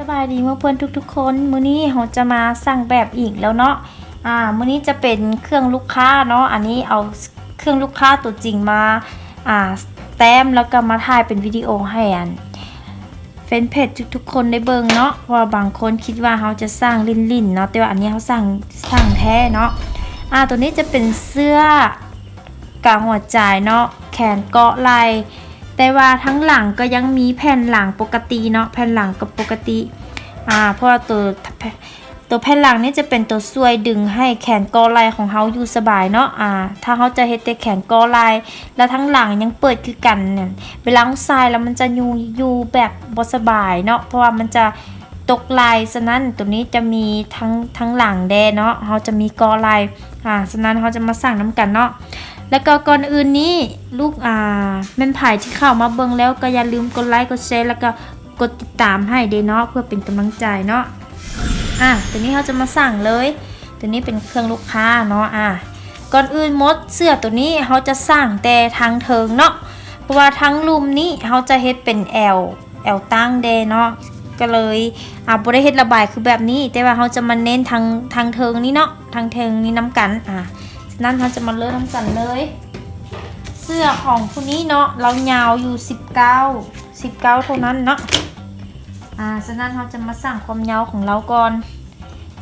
ສະບາຍດີໝູ່ເພື່ອນທຸກໆຄົນ, ມື້ນີ້ເຮົາຈະມາສ້າງແບບອີກແລ້ວເນາະ. ອາ ມື້ນີ້ຈະເປັນເຄື່ອງລູກຄ້າເນາະ, ອັນນີ້ເອົາເຄື່ອງລູກຄ້າຕົວຈິງມາ ອາ ແຕ້ມ ແລ້ວກໍມາຖ່າຍເປັນວິດີໂອໃຫ້ອັນ ແຟນເພຈທຸກໆຄົນໄດ້ເບິ່ງເນາະ, ເພາະວ່າບາງຄົນຄິດວ່າເຮົາຈະສ້າງຫຼິ້ນໆເນາະ, ແຕ່ວ່າອັນນີ້ເຮົາສ້າງ ສ້າງແທ້ເນາະ. ອາ ຕົວນີ້ຈະເປັນເສື້ອກາຫົວໃຈເນາະ, ແຂນເກາະໄຫຼ່, ແຕ່ວ່າທາງຫຼັງກໍຍັງມີແຜ່ນຫຼັງປົກກະຕິເນາະ, ແຜ່ນຫຼັງກໍປົກກະຕິ. ອາ ເພາະວ່າຕົວ ຕົວແຜ່ນຫຼັງນີ້ຈະເປັນຕົວຊ່ວຍດຶງໃຫ້ແຂນເກາະໄຫຼ່ຂອງເຮົາຢູ່ສະບາຍເນາະ. ອາ ຖ້າເຮົາຈະເຮັດແຕ່ແຂນເກາະໄຫຼ່ ແລ້ວທາງຫຼັງຍັງເປີດຄືກັນນັ້ນ ເວລາເຮົາໃສ່ແລ້ວມັນຈະຢູ່ ຢູ່ແບບບໍ່ສະບາຍເນາະ, ເພາະວ່າມັນຈະຕົກໄຫຼ່. ສະນັ້ນ ຕົວນີ້ຈະມີທັງ ທັງຫຼັງແດ່ເນາະ, ເຮົາຈະມີເກາະໄຫຼ່. ອາ ສະນັ້ນເຮົາຈະມາສ້າງນຳກັນເນາະ. ແລ້ວກໍກ່ອນອື່ນນີ້ ລູກ ອາ ແມ່ນໃຜທີ່ເຂົ້າມາເບິ່ງແລ້ວ ກໍຢ່າລືມກົດໄລ້ ກົດແຊ ແລ້ວກໍ ກົດຕິດຕາມໃຫ້ເດ້ເນາະ ເພື່ອເປັນກຳລັງໃຈເນາະ. ອາ ຕົວນີ້ເຮົາຈະມາສ້າງເລີຍ, ຕົວນີ້ເປັນເຄື່ອງລູກຄ້າເນາະ. ອາ ກ່ອນອື່ນໝົດ ເສື້ອຕົວນີ້ເຮົາຈະສ້າງແຕ່ທາງເທິງເນາະ, ເພາະວ່າທາງລຸ່ມນີ້ເຮົາຈະເຮັດເປັນແອວ ແອວຕັ້ງເດ້ເນາະ, ກໍເລີຍ ອາ ບໍ່ໄດ້ເຮັດລະບາຍຄືແບບນີ້, ແຕ່ວ່າເຮົາຈະມາເນັ້ນທາງ ທາງເທິງນີ້ເນາະ, ທາງເທິງນີ້ນຳກັນ. ອາ ສະນັ້ນເຮົາຈະມາເລີ່ມນຳກັນເລີຍ. ເສື້ອຂອງຜູ້ນີ້ເນາະ ລາວຍາວຢູ່ສິບເກົ້າ ສິບເກົ້າເທົ່ານັ້ນເນາະ. ອາ ສະນັ້ນເຮົາຈະມາສ້າງຄວາມຍາວຂອງລາວກ່ອນ.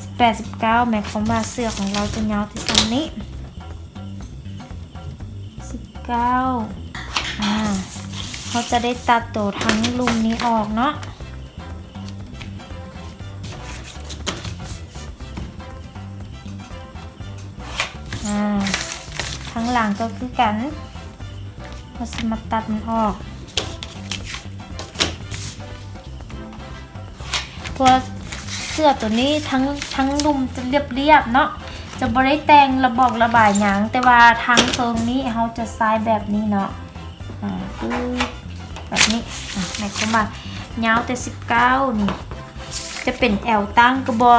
ສິບແປດ ສິບເກົ້າ ໝາຍຄວາມວ່າເສື້ອຂອງລາວຈະຍາວທີ່ສ່ຳນີ້ ສິບເກົ້າ. ອາ ເຮົາຈະໄດ້ຕັດໂຕທາງລຸ່ມນີ້ອອກເນາະ. ອາ ທາງຫຼັງກໍຄືກັນ, ເຮົາຊິມາຕັດມັນອອກ ເພາະວ່າເສື້ອຕົວນີ້ທັງ ທັງລຸ່ມຈະລຽບໆເນາະ, ຈະບໍ່ໄດ້ແຕ່ງລະບອກລະບາຍຫຍັງ, ແຕ່ວ່າທາງເທິງນີ້ເຮົາຈະໃສ່ແບບນີ້ເນາະ. ອາ ປຶບ ແບບນີ້. ອາ ໝາຍຄວາມວ່າຍາວແຕ່ສິບເກົ້ານີ້ ຈະເປັນແອວຕັ້ງກໍບໍ່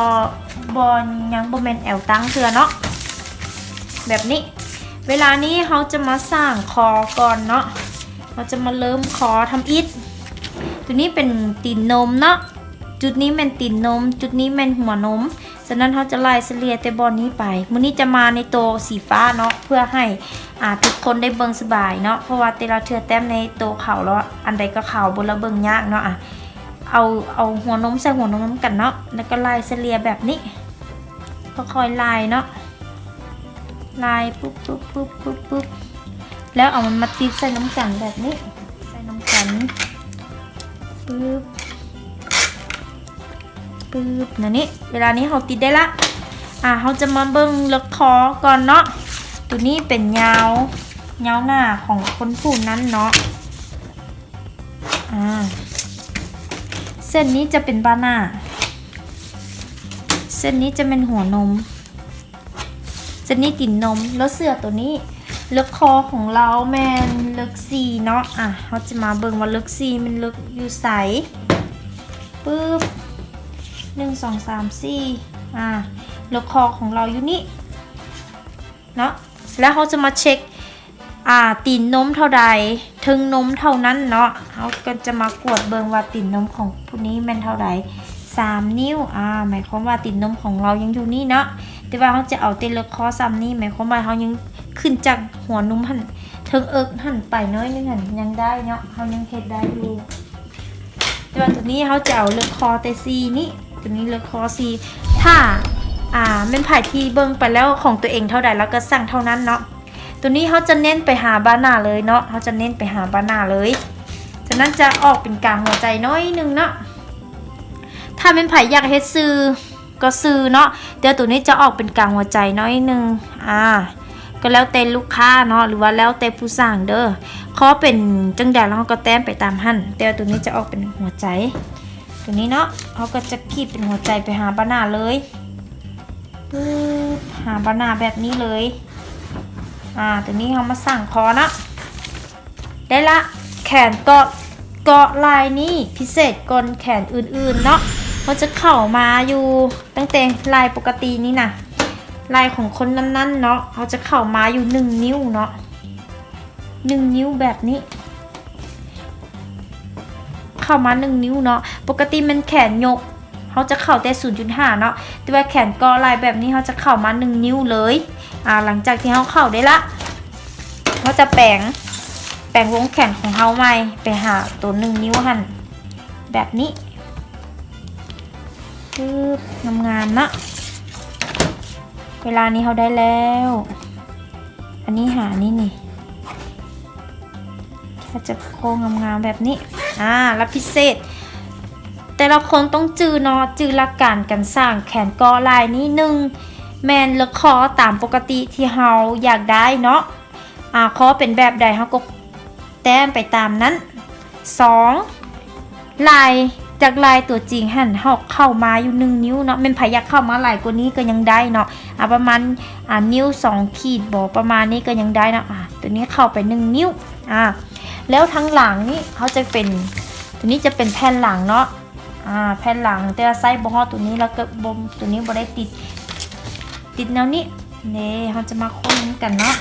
ບໍ່ ຍັງບໍ່ແມ່ນແອວຕັ້ງເທື່ອເນາະ ແບບນີ້. ເວລານີ້ເຮົາຈະມາສ້າງຄໍກ່ອນເນາະ, ເຮົາຈະມາເລີ່ມຄໍທຳອິດ. ຕົວນີ້ເປັນຕີນນົມເນາະ, ຈຸດນີ້ແມ່ນຕີນນົມ, ຈຸດນີ້ແມ່ນຫົວນົມ. ສະນັ້ນເຮົາຈະໄລ່ສະເລ່ຍແຕ່ບ່ອນນີ້ໄປ. ມື້ນີ້ຈະມາໃນໂຕສີຟ້າເນາະ ເພື່ອໃຫ້ ອາ ທຸກຄົນໄດ້ເບິ່ງສະບາຍເນາະ, ເພາະວ່າແຕ່ລະເທື່ອແຕ້ມໃນໂຕຂາວແລ້ວ ອັນໃດກໍຂາວເບິດ ລະເບິ່ງຍາກເນາະ. ອາ ເອົາ ເອົາຫົວນົມໃສ່ຫົວນົມນຳກັນເນາະ, ແລ້ວກໍໄລ່ສະເລ່ຍແບບນີ້ ຄ່ອຍໆໄລ່ເນາະ, ໄລ່ປຶບ ປຶບ ປຶບ ປຶບ ປຶບ ແລ້ວເອົາມັນມາຕິດໃສ່ນຳກັນແບບນີ້ ໃສ່ນຳກັນ ປຶບ ປຶບ ແນວນີ້. ເວລານີ້ເຮົາຕິດໄດ້ລະ. ອາ ເຮົາຈະມາເບິ່ງເລິກຄໍກ່ອນເນາະ. ໂຕນີ້ເປັນຍາວ ຍາວໜ້າຂອງຄົນຜູ້ນັ້ນເນາະ. ອາ ເສັ້ນນີ້ຈະເປັນບ່າໜ້າ, ເສັ້ນນີ້ຈະແມ່ນຫົວນົມ. ເສັ້ນນີ້ຕີນນົມ. ແລ້ວເສື້ອໂຕນີ້ ເລິກຄໍຂອງລາວແມ່ນເລິກສີ່ເນາະ. ອາ ເຮົາຈະມາເບິ່ງວ່າເລິກສີ່ແມ່ນເລິກຢູ່ໃສ. ປຶບ ໜຶ່ງ ສອງ ສາມ ສີ່ ອາ ເລິກຄໍຂອງລາວຢູ່ນີ້ເນາະ. ແລ້ວເຮົາຈະມາເຊັກ ອາ ຕີນນົມເທົ່າໃດ ເທິງນົມເທົ່ານັ້ນເນາະ. ເຮົາກໍຈະມາກວດເບິ່ງວ່າຕີນນົມຂອງຜູ້ນີ້ແມ່ນເທົ່າໃດ ສາມນິ້ວ. ອາ ໝາຍຄວາມວ່າຕີນນົມຂອງລາວຍັງຢູ່ນີ້ເນາະ, ແຕ່ວ່າເຮົາຈະເອົາແຕ່ເລິກຄໍສ່ຳນີ້, ໝາຍຄວາມວ່າເຮົາຍັງຂຶ້ນຈາກຫົວນົມຫັ້ນ ເທິງເອິກຫັ້ນໄປໜ້ອຍໜຶ່ງຫັ້ນ ຍັງໄດ້ເນາະ, ເຮົາຍັງເຮັດໄດ້ຢູ່. ແຕ່ວ່າໂຕນີ້ເຮົາຈະເອົາເລິກຄໍແຕ່ສີ່ນີ້, ໂຕນີ້ເລິກຄໍສີ່. ຖ້າ ອາ ແມ່ນໃຜທີ່ເບິ່ງໄປແລ້ວຂອງຕົວເອງເທົ່າໃດ ລາວກໍສັ່ງເທົ່ານັ້ນເນາະ. ໂຕນີ້ເຮົາຈະເນັ້ນໄປຫາບ່າໜ້າເລີຍເນາະ, ເຮົາຈະເນັ້ນໄປຫາບ່າໜ້າເລີຍ. ສະນັ້ນຈະອອກເປັນກາງຫົວໃຈໜ້ອຍໜຶ່ງເນາະ. ຖ້າແມ່ນໃຜຢາກເຮັດຊື່ກໍຊື່ເນາະ, ແຕ່ໂຕນີ້ຈະອອກເປັນກາງຫົວໃຈໜ້ອຍໜຶ່ງ. ອາ ກໍແລ້ວແຕ່ລູກຄ້າເນາະ ຫຼືວ່າແລ້ວແຕ່ຜູ້ສ້າງເດີ. ຂໍເປັນຈັ່ງໃດແລ້ວເຮົາກໍແຕ້ມໄປຕາມຫັ້ນ, ແຕ່ວ່າໂຕນີ້ຈະອອກເປັນຫົວໃຈ. ໂຕນີ້ເນາະ ເຮົາກໍຈະຂີດເປັນຫົວໃຈໄປຫາບ່າໜ້າເລີຍ. ປຶບ ຫາບ່າໜ້າແບບນີ້ເລີຍ. ອາ ໂຕນີ້ເຮົາມາສ້າງຄໍເນາະ. ໄດ້ລະ ແຂນເກາະ ເກາະໄລ່ນີ້ພິເສດກ່ອນແຂນອື່ນໆເນາະ. ເຮົາຈະເຂົ້າມາຢູ່ຕັ້ງແຕ່ໄລ່ປົກກະຕິນີ້ນະ, ໄລ່ຂອງຄົນນັ້ນໆເນາະ, ເຮົາຈະເຂົ້າມາຢູ່ໜຶ່ງນິ້ວເນາະ. ໜຶ່ງນິ້ວແບບນີ້ ເ ເຂົ້າມາໜຶ່ງນິ້ວເນາະ. ປົກກະຕິແມ່ນແຂນຍົກ ເຮົາຈະເຂົ້າແຕ່ສູນຈຸດຫ້າເນາະ, ແຕ່ວ່າແຂນກໍໄລ່ແບບນີ້ ເຮົາຈະເຂົ້າມາໜຶ່ງນິ້ວເລີຍ. ອາ ຫຼັງຈາກທີ່ເຮົາເຂົ້າໄດ້ລະ ເຮົາຈະແປງ ແປງວົງແຂນຂອງເຮົາໃໝ່ ໄປຫາໂຕໜຶ່ງນິ້ວຫັ້ນ ແບບນີ້. ປຶບ ງາມໆເນາະ. ເວລານີ້ເຮົາໄດ້ແລ້ວ ອັນນີ້ຫານີ້ນີ້ ເຮົາຈະໂຄ້ງງາມໆແບບນີ້. ອາ ແລະ ພິເສດ ແຕ່ລະຄົນຕ້ອງຈື່ເນາະ, ຈື່ຫຼັກການການສ້າງແຂນກໍໄລ່ນີ້. ໜຶ່ງ ແມ່ນເລິກຄໍຕາມປົກກະຕິທີ່ເຮົາຢາກໄດ້ເນາະ, ອາ ຄໍເປັນແບບໃດເຮົາກໍແຕ້ມໄປຕາມນັ້ນ. ສອງ ໄລ່ ຈາກໄລ່ຕົວຈິງຫັ້ນ ເຮົາເຂົ້າມາຢູ່ໜຶ່ງນິ້ວເນາະ. ແມ່ນໃຜຢາກເຂົ້າມາຫຼາຍກວ່ານີ້ກໍຍັງໄດ້ເນາະ, ອາ ປະມານ ອາ ນິ້ວສອງຂີດບໍ ປະມານນີ້ກໍຍັງໄດ້ເນາະ. ອາ ຕົວນີ້ເຂົ້າໄປໜຶ່ງນິ້ວ. ອາ ແລ້ວທາງຫຼັງນີ້ເຮົາຈະເປັນ ຕົວນີ້ຈະເປັນແຜ່ນຫຼັງເນາະ. ອາ ແຜ່ນຫຼັງ ແຕ່ວ່າໃຊ້ບໍ່ຮອດຕົວນີ້ ແລ້ວກໍບໍ່ ຕົວນີ້ບໍ່ໄດ້ຕິດ ຕິດແນວນີ້. ເດ້ ເຮົາຈະມາໂຄ້ງນຳກັນເນາະ.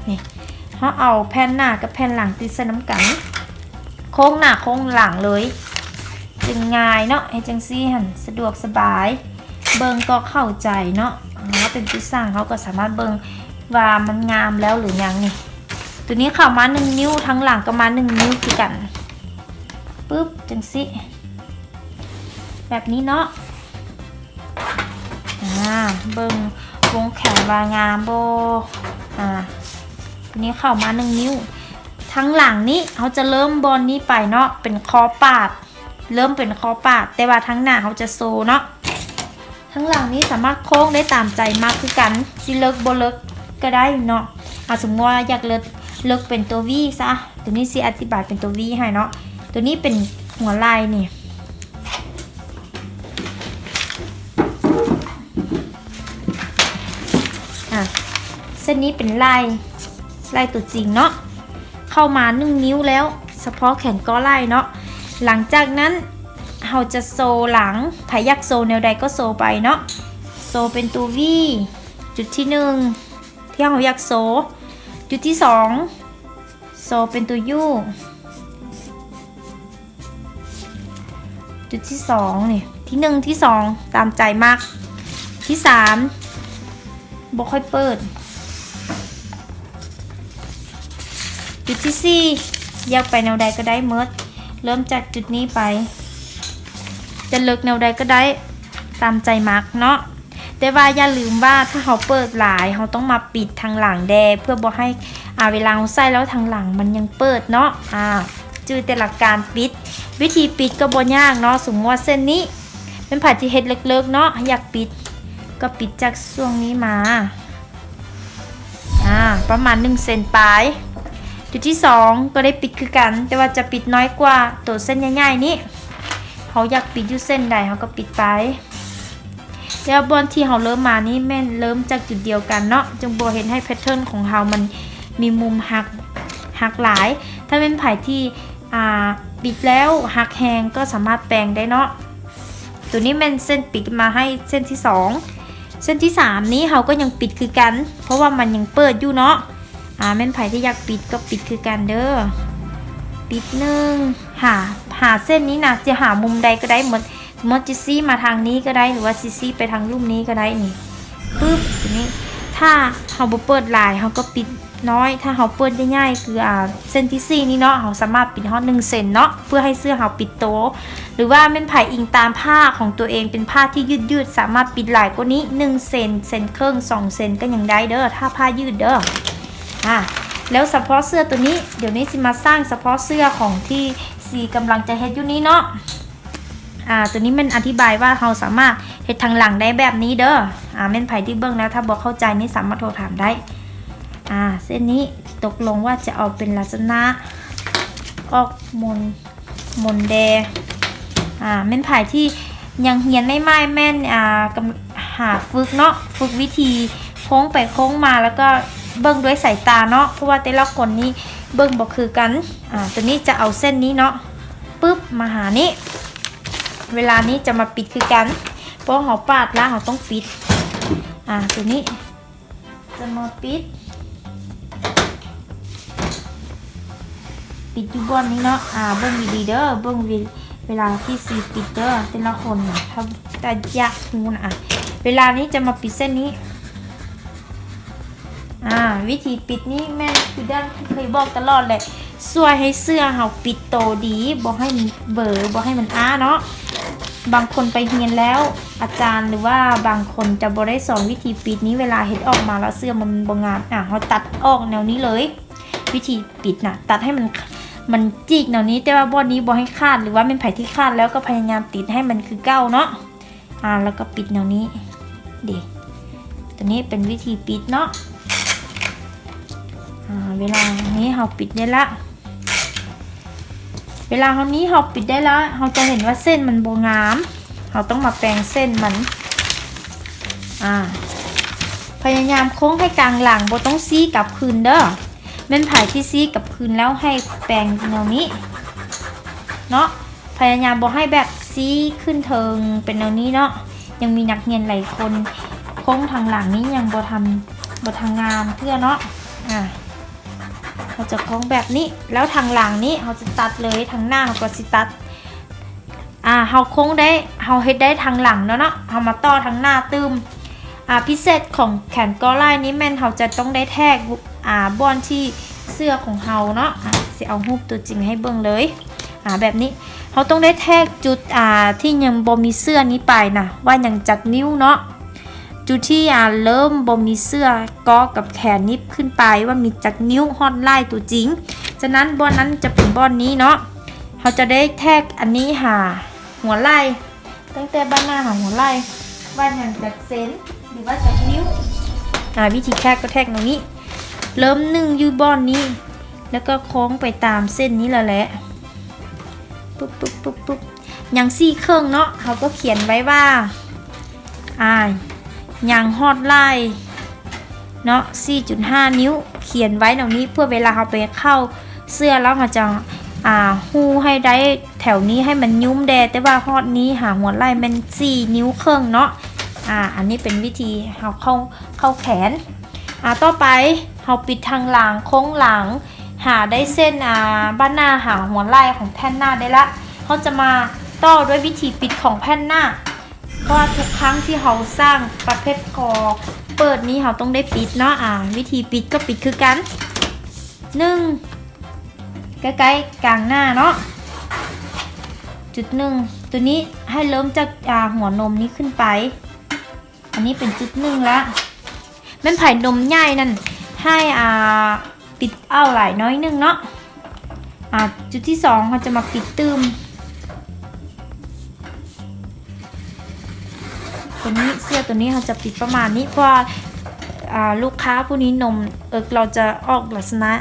ນີ້ ເຮົາເອົາແຜ່ນໜ້າກັບແຜ່ນຫຼັງຕິດໃສ່ນຳກັນ ໂຄ້ງໜ້າໂຄ້ງຫຼັງເລີຍ ຈຶ່ງງ່າຍເນາະ. ເຮັດຈັ່ງຊີ້ຫັ້ນສະດວກສະບາຍ ເບິ່ງກໍເຂົ້າໃຈເນາະ. ເຮົາເປັນຜູ້ສ້າງ ເຮົາກໍສາມາດເບິ່ງວ່າມັນງາມແລ້ວຫຼືຍັງ. ນີ້ ຕົວນີ້ເຂົ້າມາໜຶ່ງນິ້ວ ທາງຫຼັງກໍມາໜຶ່ງນິ້ວຄືກັນ. ປຶບ ຈັ່ງຊີ້ ແບບນີ້ເນາະ. ອາ ເບິ່ງວົງແຂນວ່າງາມບໍ່. ອາ ຕົວນີ້ເຂົ້າມາໜຶ່ງນິ້ວ. ທາງຫຼັງນີ້ເຮົາຈະເລີ່ມບ່ອນນີ້ໄປເນາະ ເປັນຄໍປາດ ເລີ່ມເປັນຄໍປາດ ແຕ່ວ່າທາງໜ້າເຮົາຈະໂຊເນາະ. ທາງຫຼັງນີ້ສາມາດໂຄ້ງໄດ້ຕາມໃຈມັກຄືກັນ ຊິເລິກບໍ່ເລິກກໍໄດ້ເນາະ. ອາ ສົມມຸດວ່າຢາກເລິກ ເລິກເປັນຕົວ V ຊະ, ຕົວນີ້ຊິອະທິບາຍເປັນຕົວ V ໃຫ້ເນາະ. ຕົວນີ້ເປັນຫົວໄລ່ນີ້ ອາ ເສັ້ນນີ້ເປັນໄລ່ ໄລ່ຕົວຈິງເນາະ ເຂົ້າມາໜຶ່ງນິ້ວແລ້ວ ສະເພາະແຂນກໍໄລ່ເນາະ. ຫຼັງຈາກນັ້ນເຮົາຈະໂຊຫຼັງ ໃຜຢາກໂຊແນວໃດກໍໂຊໄປເນາະ. ໂຊເປັນຕົວ V ຈຸດທີໜຶ່ງ ທີ່ເຮົາຢາກໂຊ. ຈຸດທີສອງ ໂຊເປັນຕົວ U ຈຸດທີສອງນີ້ ທີໜຶ່ງ ທີສອງ ຕາມໃຈມັກ. ທີສາມ ບໍ່ຄ່ອຍເປີດ. ຈຸດທີສີ່ ຢາກໄປແນວໃດກໍໄດ້ໝົດ ເລີ່ມຈາກຈຸດນີ້ໄປ ຈະເລິກແນວໃດກໍໄດ້ຕາມໃຈມັກເນາະ. ແຕ່ວ່າຢ່າລືມວ່າ ຖ້າເຮົາເປີດຫຼາຍ ເຮົາຕ້ອງມາປິດທາງຫຼັງແດ່ ເພື່ອບໍ່ໃຫ້ ອາ ເວລາເຮົາໃສ່ແລ້ວທາງຫຼັງມັນຍັງເປີດເນາະ. ອາ ຈື່ແຕ່ຫຼັກການປິດ ວິທີປິດກໍບໍ່ຍາກເນາະ. ສົມມຸດວ່າເສັ້ນນີ້ ແມ່ນໃຜທີ່ເຮັດເລິກໆເນາະ ຢາກປິດ ກໍປິດຈາກຊ່ວງນີ້ມາ ອາ ປະມານໜຶ່ງເຊັນປາຍ. ຈຸດທີສອງ ກໍໄດ້ປິດຄືກັນ ແຕ່ວ່າຈະປິດນ້ອຍກວ່າໂຕເສັ້ນໃຫຍ່ໆນີ້. ເຮົາຢາກປິດຢູ່ເສັ້ນໃດ ເຮົາກໍປິດໄປ. ແຕ່ວ່າບ່ອນທີ່ເຮົາເລີ່ມມານີ້ ແມ່ນເລີ່ມຈາກຈຸດດຽວກັນເນາະ ຈຶ່ງບໍ່ເຮັດໃຫ້ແພັດເທີນຂອງເຮົາມັນມີມຸມຫັກ ຫັກຫຼາຍ. ຖ້າແມ່ນໃຜທີ່ ອາ ປິດແລ້ວຫັກແຮງ ກໍສາມາດແປງໄດ້ເນາະ. ຕົວນີ້ແມ່ນເສັ້ນປິດມາໃຫ້ເສັ້ນທີສອງ. ເສັ້ນທີສາມນີ້ເຮົາກໍຍັງປິດຄືກັນ ເພາະວ່າມັນຍັງເປີດຢູ່ເນາະ. ອາ ແມ່ນໃຜທີ່ຢາກປິດກໍປິດຄືກັນເດີ ປິດໜຶ່ງ ຫາ ຫາເສັ້ນນີ້ນະ ຈະຫາມຸມໃດກໍໄດ້ໝົດ. ສົມມຸດຊິຊີ້ມາທາງນີ້ກໍໄດ້ ຫຼືວ່າຊິຊີ້ໄປທາງລຸ່ມນີ້ກໍໄດ້. ນີ້ ປຶບ ຕົວນີ້ ຖ້າເຮົາບໍ່ເປີດຫຼາຍ ເຮົາກໍປິດນ້ອຍ. ຖ້າເຮົາເປີດໃຫຍ່ໆ ຄື ອາ ເສັ້ນທີສີ່ນີ້ເນາະ ເຮົາສາມາດປິດຮອດໜຶ່ງເຊັນເນາະ ເພື່ອໃຫ້ເສື້ອເຮົາປິດໂຕ. ຫຼືວ່າແມ່ນໃຜອີງຕາມຜ້າຂອງຕົວເອງ ເປັນຜ້າທີ່ຍືດໆ ສາມາດປິດຫຼາຍກວ່ານີ້ ໜຶ່ງເຊັນ ເຊັນເຄິ່ງ ສອງເຊັນ ກໍຍັງໄດ້ເດີ ຖ້າຜ້າຍືດເດີ. ອາ ແລ້ວສະເພາະເສື້ອຕົວນີ້ ດຽວນີ້ຊິມາສ້າງສະເພາະເສື້ອຂອງທີ່ຊິກຳລັງຈະເຮັດຢູ່ນີ້ເນາະ. ອາ ຕົວນີ້ແມ່ນອະທິບາຍວ່າເຮົາສາມາດເຮັດທາງຫຼັງໄດ້ແບບນີ້ເດີ. ອາ ແມ່ນໃຜທີ່ເບິ່ງແລ້ວ ຖ້າບໍ່ເຂົ້າໃຈນີ້ສາມາດໂທຖາມໄດ້. ອາ ເສັ້ນນີ້ຕົກລົງວ່າຈະເອົາເປັນລັກສະນະອອກມົນ ມົນແດ່. ອາ ແມ່ນໃຜທີ່ຍັງຮຽນໃໝ່ໆ ແມ່ນ ອາ ກຳ ຫາຝຶກເນາະ ຝຶກວິທີໂຄ້ງໄປໂຄ້ງມາ ແລ້ວກໍເບິ່ງດ້ວຍສາຍຕາເນາະ ເພາະວ່າແຕ່ລະຄົນນີ້ເບິ່ງບໍ່ຄືກັນ. ອາ ຕົວນີ້ຈະເອົາເສັ້ນນີ້ເນາະ ປຶບ ມາຫານີ້ ເວລານີ້ຈະມາປິດຄືກັນ ເພາະເຮົາປາດລະ ເຮົາຕ້ອງປິດ. ອາ ຕົວນີ້ຈະມາປິດ ປິດຢູ່ບ່ອນນີ້ເນາະ. ອາ ເບິ່ງດີໆເດີ ເບິ່ງເວ ເວລາທີ່ຊິປິດເດີ ແຕ່ລະຄົນນະ ຖ້າ ຖ້າຢາກຮູ້ນະ. ອາ ເວລານີ້ຈະມາປິດເສັ້ນນີ້. ອາ ວິທີປິດນີ້ແມ່ນຄືດັ່ງທີ່ເຄີຍບອກຕະຫຼອດແຫຼະ ຊ່ວຍໃຫ້ເສື້ອເຮົາປິດໂຕດີ ບໍ່ໃຫ້ມັນເບີ ບໍ່ໃຫ້ມັນອ້າເນາະ. ບາງຄົນໄປຮຽນແລ້ວ ອາຈານ ຫຼືວ່າບາງຄົນຈະບໍ່ໄດ້ສອນວິທີປິດນີ້ ເວລາເຮັດອອກມາແລ້ວເສື້ອມັນບໍ່ງາມ. ອາ ເຮົາຕັດອອກແນວນີ້ເລີຍ ວິທີປິດນະ ຕັດໃຫ້ມັນ ມັນຈີກແນວນີ້ ແຕ່ວ່າບ່ອນນີ້ບໍ່ໃຫ້ຂາດ ຫຼືວ່າແມ່ນໃຜທີ່ຂາດແລ້ວກໍພະຍາຍາມຕິດໃຫ້ມັນຄືເກົ່າເນາະ. ອາ ແລ້ວກໍປິດແນວນີ້ເດ. ຕົວນີ້ເປັນວິທີປິດເນາະ. ອາ ເວລານີ້ເຮົາປິດໄດ້ລະ ເວລາເຮົານີ້ເຮົາປິດໄດ້ລະ ເຮົາຈະເຫັນວ່າເສັ້ນມັນບໍ່ງາມ ເຮົາຕ້ອງມາແປງເສັ້ນມັນ. ອາ ພະຍາຍາມໂຄ້ງໃຫ້ກາງຫຼັງ ບໍ່ຕ້ອງຊີ້ກັບຄືນເດີ. ແມ່ນໃຜທີ່ຊີ້ກັບຄືນແລ້ວໃຫ້ແປງແນວນີ້ເນາະ. ພະຍາຍາມບໍ່ໃຫ້ແບບຊີ້ຂຶ້ນເທິງເປັນແນວນີ້ເນາະ. ຍັງມີນັກຮຽນຫຼາຍຄົນໂຄ້ງທາງຫຼັງນີ້ຍັງບໍ່ທັນ ບໍ່ທັນງາມເທື່ອເນາະ. ອາ ເຮົາຈະໂຄ້ງແບບນີ້ ແລ້ວທາງຫຼັງນີ້ເຮົາຈະຕັດເລີຍ ທາງໜ້າເຮົາກໍຊິຕັດ. ອາ ເຮົາໂຄ້ງໄດ້ ເຮົາເຮັດໄດ້ທາງຫຼັງແລ້ວເນາະ ເຮົາມາຕໍ່ທາງໜ້າຕື່ມ. ອາ ພິເສດຂອງແຂນກໍໄລ່ນີ້ແມ່ນເຮົາຈະຕ້ອງໄດ້ແທກ ອາ ບ່ອນທີ່ເສື້ອຂອງເຮົາເນາະ. ອາ ຊິເອົາຮູບຕົວຈິງໃຫ້ເບິ່ງເລີຍ. ອາ ແບບນີ້ ເຮົາຕ້ອງໄດ້ແທກຈຸດ ອາ ທີ່ຍັງບໍ່ມີເສື້ອນີ້ໄປນະ ວ່າຍັງຈັກນິ້ວເນາະ. ຈຸດທີ່ ອາ ເລີ່ມບໍ່ມີເສື້ອກໍກັບແຂນນີ້ຂຶ້ນໄປ ວ່າມີຈັກນິ້ວຮອດໄລ່ຕົວຈິງ. ສະນັ້ນບ່ອນນັ້ນຈະເປັນບ່ອນນີ້ເນາະ. ເຮົາຈະໄດ້ແທກອັນນີ້ຫາຫົວໄລ່ ຕັ້ງແຕ່ບັ້ນໜ້າຫາຫົວໄລ່ ວ່າຍັງຈັກເຊັນ ຫຼືວ່າຈັກນິ້ວ. ອາ ວິທີແທກກໍແທກແນວນີ້ ເລີ່ມໜຶ່ງຢູ່ບ່ອນນີ້ ແລ້ວກໍໂຄ້ງໄປຕາມເສັ້ນນີ້ລະແຫຼະ ປຶບ ປຶບ ປຶບ ປຶບ ຍັງສີ່ເຄິ່ງເນາະ. ເຮົາກໍຂຽນໄວ້ວ່າ ອາ ຍັງຮອດໄລ່ເນາະ ສີ່ຈຸດຫ້ານິ້ວ ຂຽນໄວ້ແນວນີ້ ເພື່ອເວລາເຮົາໄປເຂົ້າເສື້ອແລ້ວ ເຮົາຈະ ອາ ຮູ້ໃຫ້ໄດ້ແຖວນີ້ໃຫ້ມັນຫຍຸ້ມແດ່ ແຕ່ວ່າຮອດນີ້ຫາຫົວໄລ່ແມ່ນສີ່ນິ້ວເຄິ່ງເນາະ. ອາ ອັນນີ້ເປັນວິທີເຮົາເຂົ້າ ເຂົ້າແຂນ. ອາ ຕໍ່ໄປເຮົາປິດທາງຫຼັງ ໂຄ້ງຫຼັງ ຫາໄດ້ເສັ້ນ ອາ ບັ້ນໜ້າຫາຫົວໄລ່ຂອງແຜ່ນໜ້າໄດ້ລະ. ເຮົາຈະມາຕໍ່ດ້ວຍວິທີປິດຂອງແຜ່ນໜ້າ ເພາະວ່າທຸກຄັ້ງທີ່ເຮົາສ້າງປະເພດຄໍເປີດນີ້ ເຮົາຕ້ອງໄດ້ປິດເນາະ. ອາ ວິທີປິດກໍປິດຄືກັນ ໜຶ່ງ ໃກ້ໆກາງໜ້າເນາະ ຈຸດໜຶ່ງ. ຕົວນີ້ໃຫ້ເລີ່ມຈາກ ອາ ຫົວນົມນີ້ຂຶ້ນໄປ. ອັນນີ້ເປັນຈຸດໜຶ່ງລະ ແມ່ນໃຜນົມໃຫຍ່ນັ້ນໃຫ້ ອາ ປິດເອົາຫຼາຍໜ້ອຍໜຶ່ງເນາະ. ອາ ຈຸດທີສອງເຮົາຈະມາປິດຕື່ມ ຕົວນີ້ ເສື້ອຕົວນີ້ເຮົາຈະປິດປະມານນີ້ ເພາະວ່າ ອາ ລູກຄ້າຜູ້ນີ້ນົມເອິກລາວຈະອອກລັກສະນະ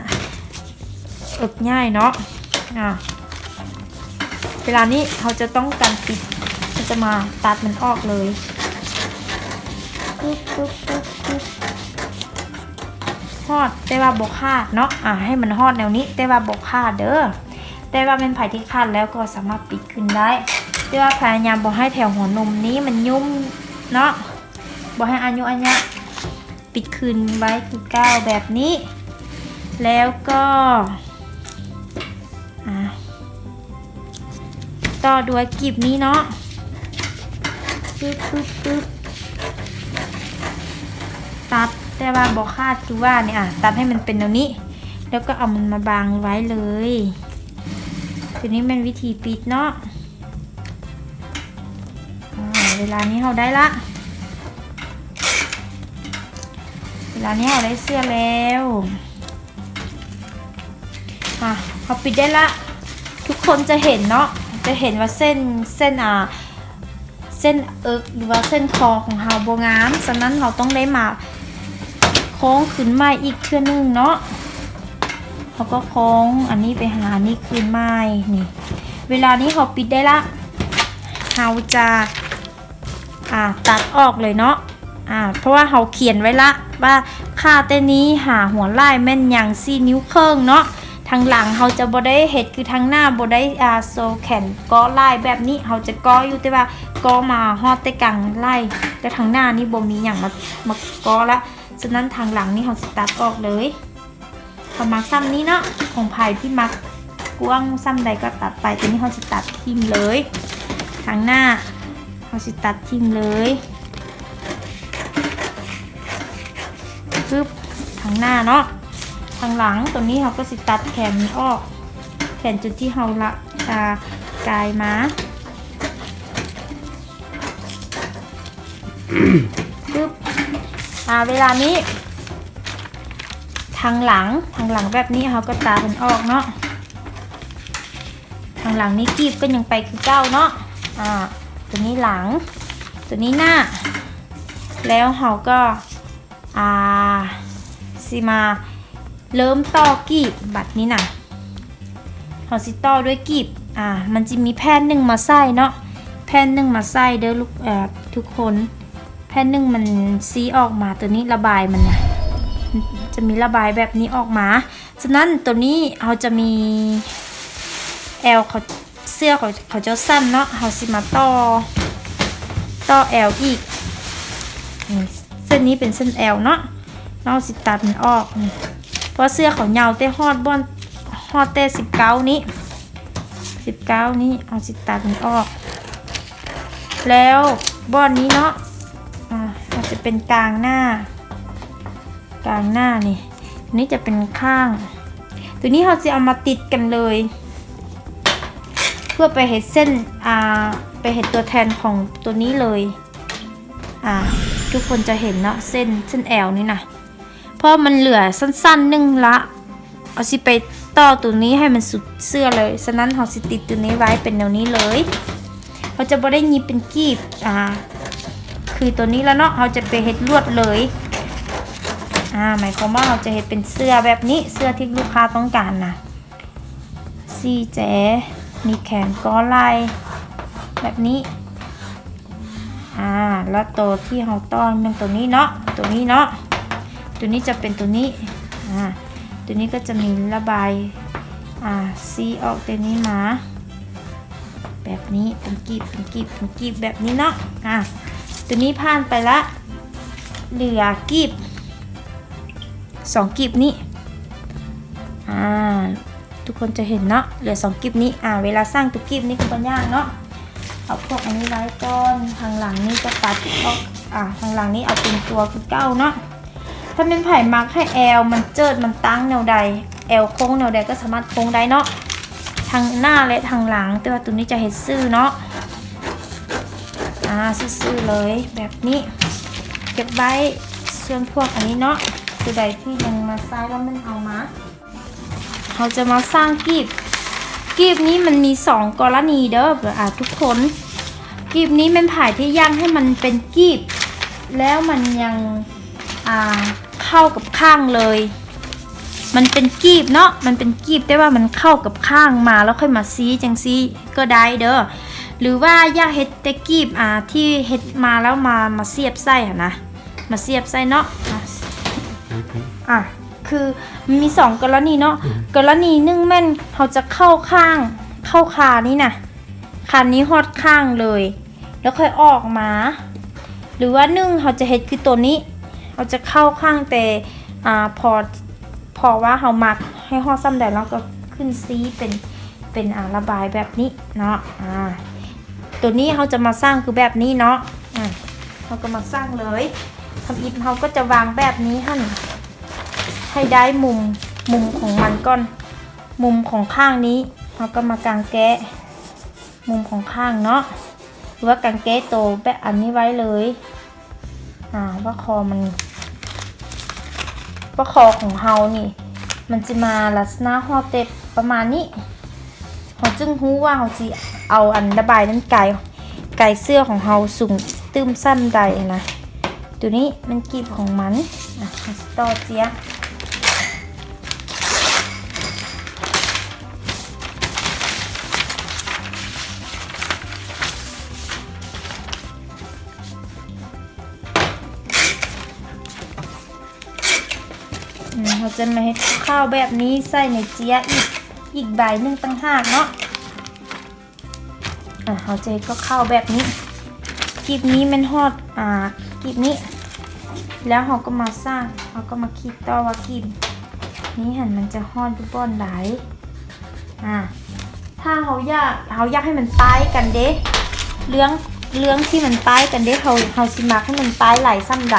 ເອິກໃຫຍ່ເນາະ. ອາ ເວລານີ້ເຮົາຈະຕ້ອງການປິດ ເຮົາຈະມາຕັດມັນອອກເລີຍ ປຶບ ປຶບ ປຶບ ປຶບ ຮອດ ແຕ່ວ່າບໍ່ຂາດເນາະ. ອາ ໃຫ້ມັນຮອດແນວນີ້ ແຕ່ວ່າບໍ່ຂາດເດີ ແຕ່ວ່າແມ່ນໃຜທີ່ຂາດແລ້ວກໍສາມາດປິດຄືນໄດ້ ແຕ່ວ່າພະຍາຍາມບໍ່ໃຫ້ແຖວຫົວນົມນີ້ມັນຫຍຸ້ມເນາະ ບໍ່ໃຫ້ອາຍຸອາຍະ ປິດຄືນໄວ້ຄືເກົ່າແບບນີ້ ແລ້ວກໍ ອາ ຕໍ່ດ້ວຍກີບນີ້ເນາະ ປຶບ ປຶບ ປຶບ ຕັດ ແຕ່ວ່າບໍ່ຂາດຄືວ່ານີ້ ອາ ຕັດໃຫ້ມັນເປັນແນວນີ້ ແລ້ວກໍເອົາມັນມາບາງໄວ້ເລີຍ. ຕົວນີ້ແມ່ນວິທີປິດເນາະ. ອາ ເວລານີ້ເຮົາໄດ້ລະ ເວລານີ້ເຮົາໄດ້ເສື້ອແລ້ວ ອາ ເຮົາປິດໄດ້ລະ. ທຸກຄົນຈະເຫັນເນາະ ຈະເຫັນວ່າເສັ້ນ ເສັ້ນ ອາ ເສັ້ນເອິກ ຫຼືວ່າເສັ້ນຄໍຂອງເຮົາບໍ່ງາມ ສະນັ້ນເຮົາຕ້ອງໄດ້ມາໂຄ້ງຄືນໃໝ່ອີກເທື່ອໜຶ່ງເນາະ. ເຮົາກໍໂຄ້ງອັນນີ້ໄປຫາອັນນີ້ຄືນໃໝ່ນີ້. ເວລານີ້ເຮົາປິດໄດ້ລະ ເຮົາຈະ ອາ ຕັດອອກເລີຍເນາະ. ອາ ເພາະວ່າເຮົາຂຽນໄວ້ລະວ່າ ຂ້າແຕ່ນີ້ຫາຫົວໄລ່ແມ່ນຍັງສີ່ນິ້ວເຄິ່ງເນາະ. ທາງຫຼັງເຮົາຈະບໍ່ໄດ້ເຮັດຄືທາງໜ້າ ບໍ່ໄດ້ ອາ ໂຊແຂນກໍໄລ່ແບບນີ້ ເຮົາຈະກໍຢູ່ ແຕ່ວ່າກໍມາຮອດແຕ່ກາງໄລ່ ແຕ່ທາງໜ້ານີ້ບໍ່ມີຫຍັງມາ ມາກໍລະ. ສະນັ້ນທາງຫຼັງນີ້ເຮົາຊິຕັດອອກເລີຍ. ປະມານສ່ຳນີ້ເນາະ ຂອງໃຜທີ່ມັກ ກວ້າງສ່ຳໃດກໍຕັດໄປ. ຕົວນີ້ເຮົາຊິຕັດຖິ້ມເລີຍ ທາງໜ້າເຮົາຊິຕັດຖິ້ມເລີຍ. ປຶບ ທາງໜ້າເນາະ. ທາງຫຼັງຕົວນີ້ເຮົາກໍຊິຕັດແຂນນີ້ອອກ ແຂນຈຸດທີ່ເຮົາລະ ອາ ກາຍມາ. ປຶບ ອາ ເວລານີ້ ທາງຫຼັງ ທາງຫຼັງແບບນີ້ເຮົາກໍຕັດມັນອອກເນາະ. ທາງຫຼັງນີ້ກີບກໍຍັງໄປຄືເກົ່າເນາະ. ອາ ຕົວນີ້ຫຼັງ ຕົວນີ້ໜ້າ. ແລ້ວເຮົາກໍ ອາ ຊິມາເລີ່ມຕໍ່ກີບ. ບັດນີ້ນະ ເຮົາຊິຕໍ່ດ້ວຍກີບ. ອາ ມັນຊິມີແຜ່ນໜຶ່ງມາໃສ່ເນາະ ແຜ່ນໜຶ່ງມາໃສ່ເດີລູກ ເອີ ທຸກຄົນ. ແຜ່ນໜຶ່ງມັນຊີ້ອອກມາ ຕົວນີ້ລະບາຍມັນນະ ຈະມີລະບາຍແບບນີ້ອອກມາ. ສະນັ້ນຕົວນີ້ເຮົາຈະມີແອວ ເຂົາ ເສື້ອເຂົາ ເຂົາເຈົ້າສັ້ນເນາະ ເຮົາຊິມາຕໍ່ ຕໍ່ແອວອີກ. ນີ້ ເສັ້ນນີ້ເປັນເສັ້ນແອວເນາະ ເຮົາຊິຕັດມັນອອກ. ນີ້ ເພາະເສື້ອເຂົາຍາວແຕ່ຮອດບ່ອນ ຮອດແຕ່ສິບເກົ້ານີ້ ສິບເກົ້ານີ້ ເຮົາຊິຕັດມັນອອກ. ແລ້ວບ່ອນນີ້ເນາະ ອາ ອາດຈະເປັນກາງໜ້າ ກາງໜ້ານີ້ ນີ້ຈະເປັນຂ້າງ. ຕົວນີ້ເຮົາຊິເອົາມາຕິດກັນເລີຍ ເພື່ອໄປເຮັດເສັ້ນ ອາ ໄປເຮັດຕົວແທນຂອງຕົວນີ້ເລີຍ. ອາ ທຸກຄົນຈະເຫັນເນາະ ເສັ້ນ ເສັ້ນແອວນີ້ນະ ເພາະມັນເຫຼືອສັ້ນໆໜຶ່ງລະ ເຮົາຊິໄປຕໍ່ຕົວນີ້ໃຫ້ມັນສຸດເສື້ອເລີຍ. ສະນັ້ນເຮົາຊິຕິດຕົວນີ້ໄວ້ເປັນແນວນີ້ເລີຍ ເຮົາຈະບໍ່ໄດ້ຫຍິບເປັນກີບ ອາ ຄືຕົວນີ້ລະເນາະ ເຮົາຈະໄປເຮັດລວດເລີຍ. ອາ ໝາຍຄວາມວ່າເຮົາຈະເຮັດເປັນເສື້ອແບບນີ້ ເສື້ອທີ່ລູກຄ້າຕ້ອງການນະ ສີ່ແຈ ມີແຂນກໍໄລ່ແບບນີ້. ອາ ແລ້ວໂຕທີ່ເຮົາຕໍ່ແມ່ນໂຕນີ້ເນາະ ໂຕນີ້ເນາະ ໂຕນີ້ຈະເປັນໂຕນີ້. ອາ ໂຕນີ້ກໍຈະມີລະບາຍ ອາ ຊີ້ອອກແຕ່ນີ້ມາ ແບບນີ້ ເປັນກີບ ເປັນກີບ ເປັນກີບແບບນີ້ເນາະ. ອາ ໂຕນີ້ຜ່ານໄປລະ ເຫຼືອກີບ ສອງກີບນີ້ ອາ ທຸກຄົນຈະເຫັນເນາະ ເຫຼືອສອງກີບນີ້. ອາ ເວລາສ້າງຕົວກີບນີ້ກໍບໍ່ຍາກເນາະ ເອົາພວກອັນນີ້ໄວ້ກ່ອນ. ທາງຫຼັງນີ້ຈະຕັດອອກ ອາ ທາງຫຼັງນີ້ເອົາເປັນຕົວຄືເກົ່າເນາະ. ຖ້າແມ່ນໃຜມັກໃຫ້ແອວມັນເຈີດ ມັນຕັ້ງແນວໃດ ແອວໂຄ້ງແນວໃດກໍສາມາດໂຄ້ງໄດ້ເນາະ ທັງໜ້າ ແລະ ທັງຫຼັງ ແຕ່ວ່າຕົວນີ້ຈະເຮັດຊື່ເນາະ. ອາ ຊື່ໆເລີຍແບບນີ້ ເກັບໄວ້ສ່ວນພວກອັນນີ້ເນາະ ຕົວໃດທີ່ຍັງມາໃຊ້ແລ້ວມັນເອົາມາ. ເຮົາຈະມາສ້າງກີບ ກີບນີ້ມັນມີສອງກໍລະນີເດີ ອາ ທຸກຄົນ. ກີບນີ້ແມ່ນຜາຍທີ່ຢ່າງໃຫ້ມັນເປັນກີບ ແລ້ວມັນຍັງ ອາ ເຂົ້າກັບຂ້າງເລີຍ. ມັນເປັນກີບເນາະ ມັນເປັນກີບ ແຕ່ວ່າມັນເຂົ້າກັບຂ້າງມາ ແລ້ວຄ່ອຍມາຊີ້ຈັ່ງຊີ້ກໍໄດ້ເດີ ຫຼືວ່າຢາກເຮັດແຕ່ກີບ ອາ ທີ່ເຮັດມາແລ້ວມາ ມາສຽບໃສ່ຫັ້ນນະ ມາສຽບໃສ່ເນາະ. ອາ ອາ ຄືມີສອງກໍລະນີເນາະ ອືມ ກໍລະນີໜຶ່ງແມ່ນເຮົາຈະເຂົ້າຂ້າງ ເຂົ້າຄານີ້ນະ ຄານີ້ຮອດຂ້າງເລີຍ ແລ້ວຄ່ອຍອອກມາ ຫຼືວ່າໜຶ່ງເຮົາຈະເຮັດຄືໂຕນີ້ ເຮົາຈະເຂົ້າຂ້າງແຕ່ ອາ ພໍ ພໍວ່າເຮົາມັກໃຫ້ຮອດສ່ຳໃດ ເຮົາກໍຂຶ້ນຊີ້ເປັນ ເປັນ ອາ ລະບາຍແບບນີ້ເນາະ. ອາ ໂຕນີ້ເຮົາຈະມາສ້າງຄືແບບນີ້ເນາະ ອາ ເຮົາກໍມາສ້າງເລີຍ. ທຳອິດເຮົາກໍຈະວາງແບບນີ້ຫັ້ນ ໃຫ້ໄດ້ມຸມ ມຸມຂອງມັນກ່ອນ ມຸມຂອງຂ້າງນີ້ ເຮົາກໍມາກາງແກ້ມຸມຂອງຂ້າງເນາະ ຫຼືວ່າກາງແກ້ໂຕແບບອັນນີ້ໄວ້ເລີຍ. ອາ ວ່າຄໍມັນ ວ່າຄໍຂອງເຮົານີ້ ມັນຊິມາລັກສະນະຮອດແຕ່ປະມານນີ້ ເຮົາຈຶ່ງຮູ້ວ່າເຮົາຊິເອົາອັນລະບາຍນັ້ນໄກ ໄກເສື້ອຂອງເຮົາສູງຕື່ມສ່ຳໃດນະ. ໂຕນີ້ແມ່ນກີບຂອງມັນ ອາ ເຮົາຊິຕໍ່ເຈ້ຍ. ອືມ ເຮົາຈະມາເຮັດຂາວໆແບບນີ້ໃສ່ໃນເຈ້ຍອີກ ອີກໃບໜຶ່ງຕ່າງຫາກເນາະ. ອາ ເຮົາຈະເຮັດຂາວໆແບບນີ້ ກີບນີ້ແມ່ນຮອດ ອາ ກີບນີ້ ແລ້ວເຮົາກໍມາສ້າງ ເຮົາກໍມາຄິດຕໍ່ວ່າກີບນີ້ຫັ້ນມັນຈະຮອດຢູ່ບ່ອນໃດ. ອ່າ ຖ້າເຮົາຢາກ ເຮົາຢາກໃຫ້ມັນປ້າຍກັນເດ້ ເລື່ອງ ເລື່ອງທີ່ມັນປ້າຍກັນເດ້ ເຮົາ ເຮົາຊິມັກໃຫ້ມັນປ້າຍຫຼາຍສ່ຳໃດ.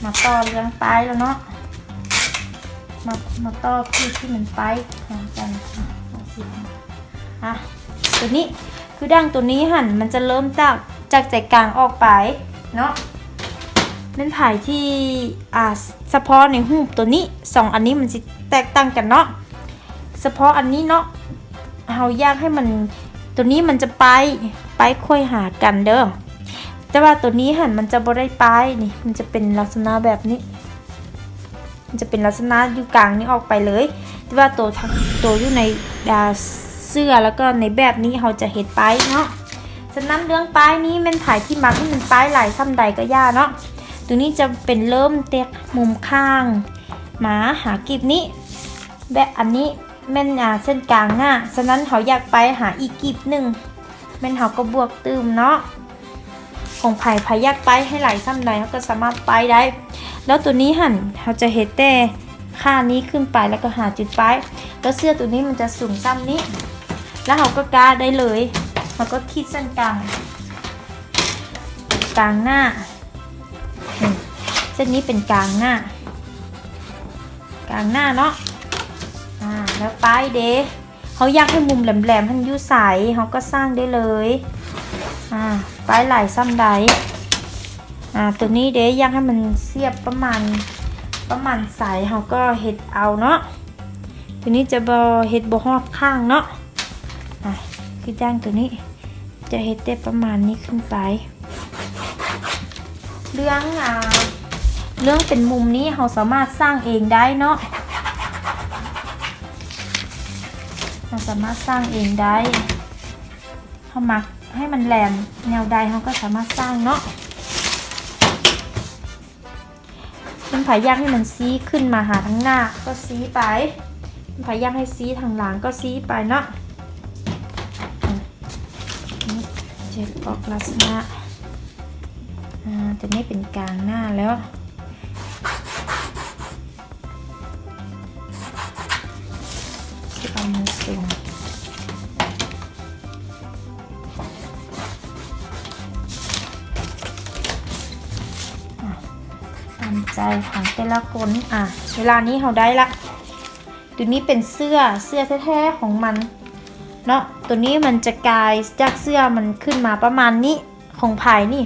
ມາຕໍ່ເລື່ອງປ້າຍແລ້ວເນາະ ມາ ມາຕໍ່ທີ່ ທີ່ມັນປ້າຍກັນ. ອ່າ ໂຕນີ້ ຄືດັ່ງໂຕນີ້ຫັ້ນ ມັນຈະເລີ່ມຈາກ ຈາກໃຈກາງອອກໄປເນາະ. ແມ່ນໃຜທີ່ ອ່າ ສະເພາະໃນຮູບໂຕນີ້ ສອງອັນນີ້ມັນຊິແຕກຕ່າງກັນເນາະ. ສະເພາະອັນນີ້ເນາະ ເຮົາຢາກໃຫ້ມັນ ໂຕນີ້ມັນຈະປ້າຍ ປ້າຍໄຂວ່ຫາກັນເດີ ແຕ່ວ່າໂຕນີ້ຫັ້ນມັນຈະບໍ່ໄດ້ປ້າຍ ນີ້ ມັນຈະເປັນລັກສະນະແບບນີ້ ມັນຈະເປັນລັກສະນະຢູ່ກາງນີ້ອອກໄປເລີຍ ແຕ່ວ່າໂຕ ໂຕຢູ່ໃນ ອ່າ ເສື້ອ ແລ້ວກໍໃນແບບນີ້ເຮົາຈະເຮັດປ້າຍເນາະ. ສະນັ້ນເລື່ອງປ້າຍນີ້ແມ່ນໃຜທີ່ມັກໃຫ້ມັນປ້າຍຫຼາຍສ່ຳໃດກໍຢ່າເນາະ. ໂຕນີ້ຈະເປັນເລີ່ມແຕ່ມຸມຂ້າງມາຫາກີບນີ້ ແບບອັນນີ້ ແມ່ນ ອ່າ ເສັ້ນກາງໜ້າ ສະນັ້ນເຮົາຢາກໄປຫາອີກກີບໜຶ່ງ ແມ່ນເຮົາກໍບວກຕື່ມເນາະ. ຂອງໃຜ ໃຜຢາກໄປໃຫ້ຫຼາຍສ່ຳໃດ ເຮົາກໍສາມາດໄປໄດ້. ແລ້ວໂຕນີ້ຫັ້ນ ເຮົາຈະເຮັດແຕ່ຂ້າງນີ້ຂຶ້ນໄປ ແລ້ວກໍຫາຈຸດໄປ ແລ້ວເສື້ອໂຕນີ້ມັນຈະສູງສ່ຳນີ້ ແລ້ວເຮົາກໍກ້າໄດ້ເລີຍ ເຮົາກໍຂີດເສັ້ນກາງ ກາງໜ້າ ນີ້ ເສັ້ນນີ້ເປັນກາງໜ້າ ກາງໜ້າເນາະ. ອ່າ ແລ້ວປ້າຍເດ້ ເຮົາຢາກໃຫ້ມຸມແຫຼມໆຫັ້ນຢູ່ໃສ ເຮົາກໍສ້າງໄດ້ເລີຍ. ອ່າ ປ້າຍຫຼາຍສ່ຳໃດ. ອ່າ ໂຕນີ້ເດ້ ຢາກໃຫ້ມັນສຽບປະມານ ປະມານໃສ ເຮົາກໍເຮັດເອົາເນາະ. ໂຕນີ້ຈະບໍ່ ເຮັດບໍ່ຮອດຂ້າງເນາະ. ອ່າ ຄືຢ່າງໂຕນີ້ ຈະເຮັດແຕ່ປະມານນີ້ຂຶ້ນໄປ. ເລື່ອງ ອ່າ ເລື່ອງເປັນມຸມນີ້ເຮົາສາມາດສ້າງເອງໄດ້ເນາະ ເຮົາສາມາດສ້າງເອງໄດ້ ເຮົາມັກໃຫ້ມັນແຫຼມແນວໃດເຮົາກໍສາມາດສ້າງເນາະ. ເປັນໃຜຢາກໃຫ້ມັນຊີ້ຂຶ້ນມາຫາທາງໜ້າກໍຊີ້ໄປ ເປັນໃຜຢາກໃຫ້ຊີ້ທາງຫຼັງກໍຊີ້ໄປເນາະ. ນີ້ຈະອອກລັກສະນະ ອ່າ ຕົວນີ້ເປັນກາງໜ້າແລ້ວ ຊິເອົາມາສູງ ອ່າ ຕາມໃຈຂອງແຕ່ລະຄົນ. ອ່າ ເວລານີ້ເຮົາໄດ້ລະ ຕົວນີ້ເປັນເສື້ອ ເສື້ອແທ້ໆຂອງມັນເນາະ. ຕົວນີ້ມັນຈະກາຍຈາກເສື້ອມັນຂຶ້ນມາປະມານນີ້ ຂອງໃຜນີ້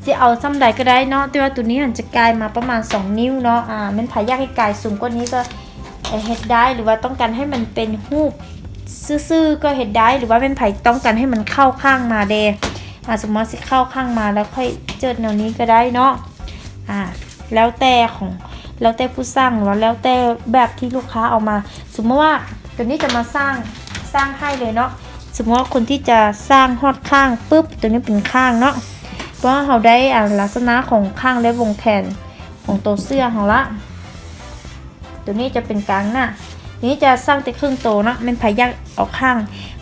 ຊິເອົາສ່ຳໃດກໍໄດ້ເນາະ ແຕ່ວ່າຕົວນີ້ຫັ້ນຈະກາຍມາປະມານສອງນິ້ວເນາະ. ອ່າ ແມ່ນໃຜຢາກໃຫ້ກາຍສູງກວ່ານີ້ກໍເຮັດໄດ້ ຫຼືວ່າຕ້ອງການໃຫ້ມັນເປັນຮູບຊື່ໆກໍເຮັດໄດ້ ຫຼືວ່າແມ່ນໃຜຕ້ອງການໃຫ້ມັນເຂົ້າຂ້າງມາແດ່ ອ່າ ສົມມຸດວ່າຊິເຂົ້າຂ້າງມາແລ້ວຄ່ອຍເຈີດແນວນີ້ກໍໄດ້ເນາະ. ອ່າ ແລ້ວແຕ່ຂອງ ແລ້ວແຕ່ຜູ້ສ້າງ ຫຼືວ່າແລ້ວແຕ່ແບບທີ່ລູກຄ້າເອົາມາ. ສົມມຸດວ່າຕົວນີ້ຈະມາສ້າງ ສ້າງໃຫ້ເລີຍເນາະ ສົມມຸດວ່າຄົນທີ່ຈະສ້າງຮອດຂ້າງປຶບ ຕົວນີ້ເປັນຂ້າງເນາະ ເພາະວ່າເຮົາໄດ້ ອ່າ ລັກສະນະຂອງຂ້າງ ແລະ ວົງແຂນຂອງໂຕເສື້ອເຮົາລະ. ຕົວນີ້ຈະເປັນກາງໜ້າ ຕົວນີ້ຈະສ້າງແຕ່ເຄິ່ງໂຕເນາະ ແມ່ນໃຜຢາກເອົາຂ້າງ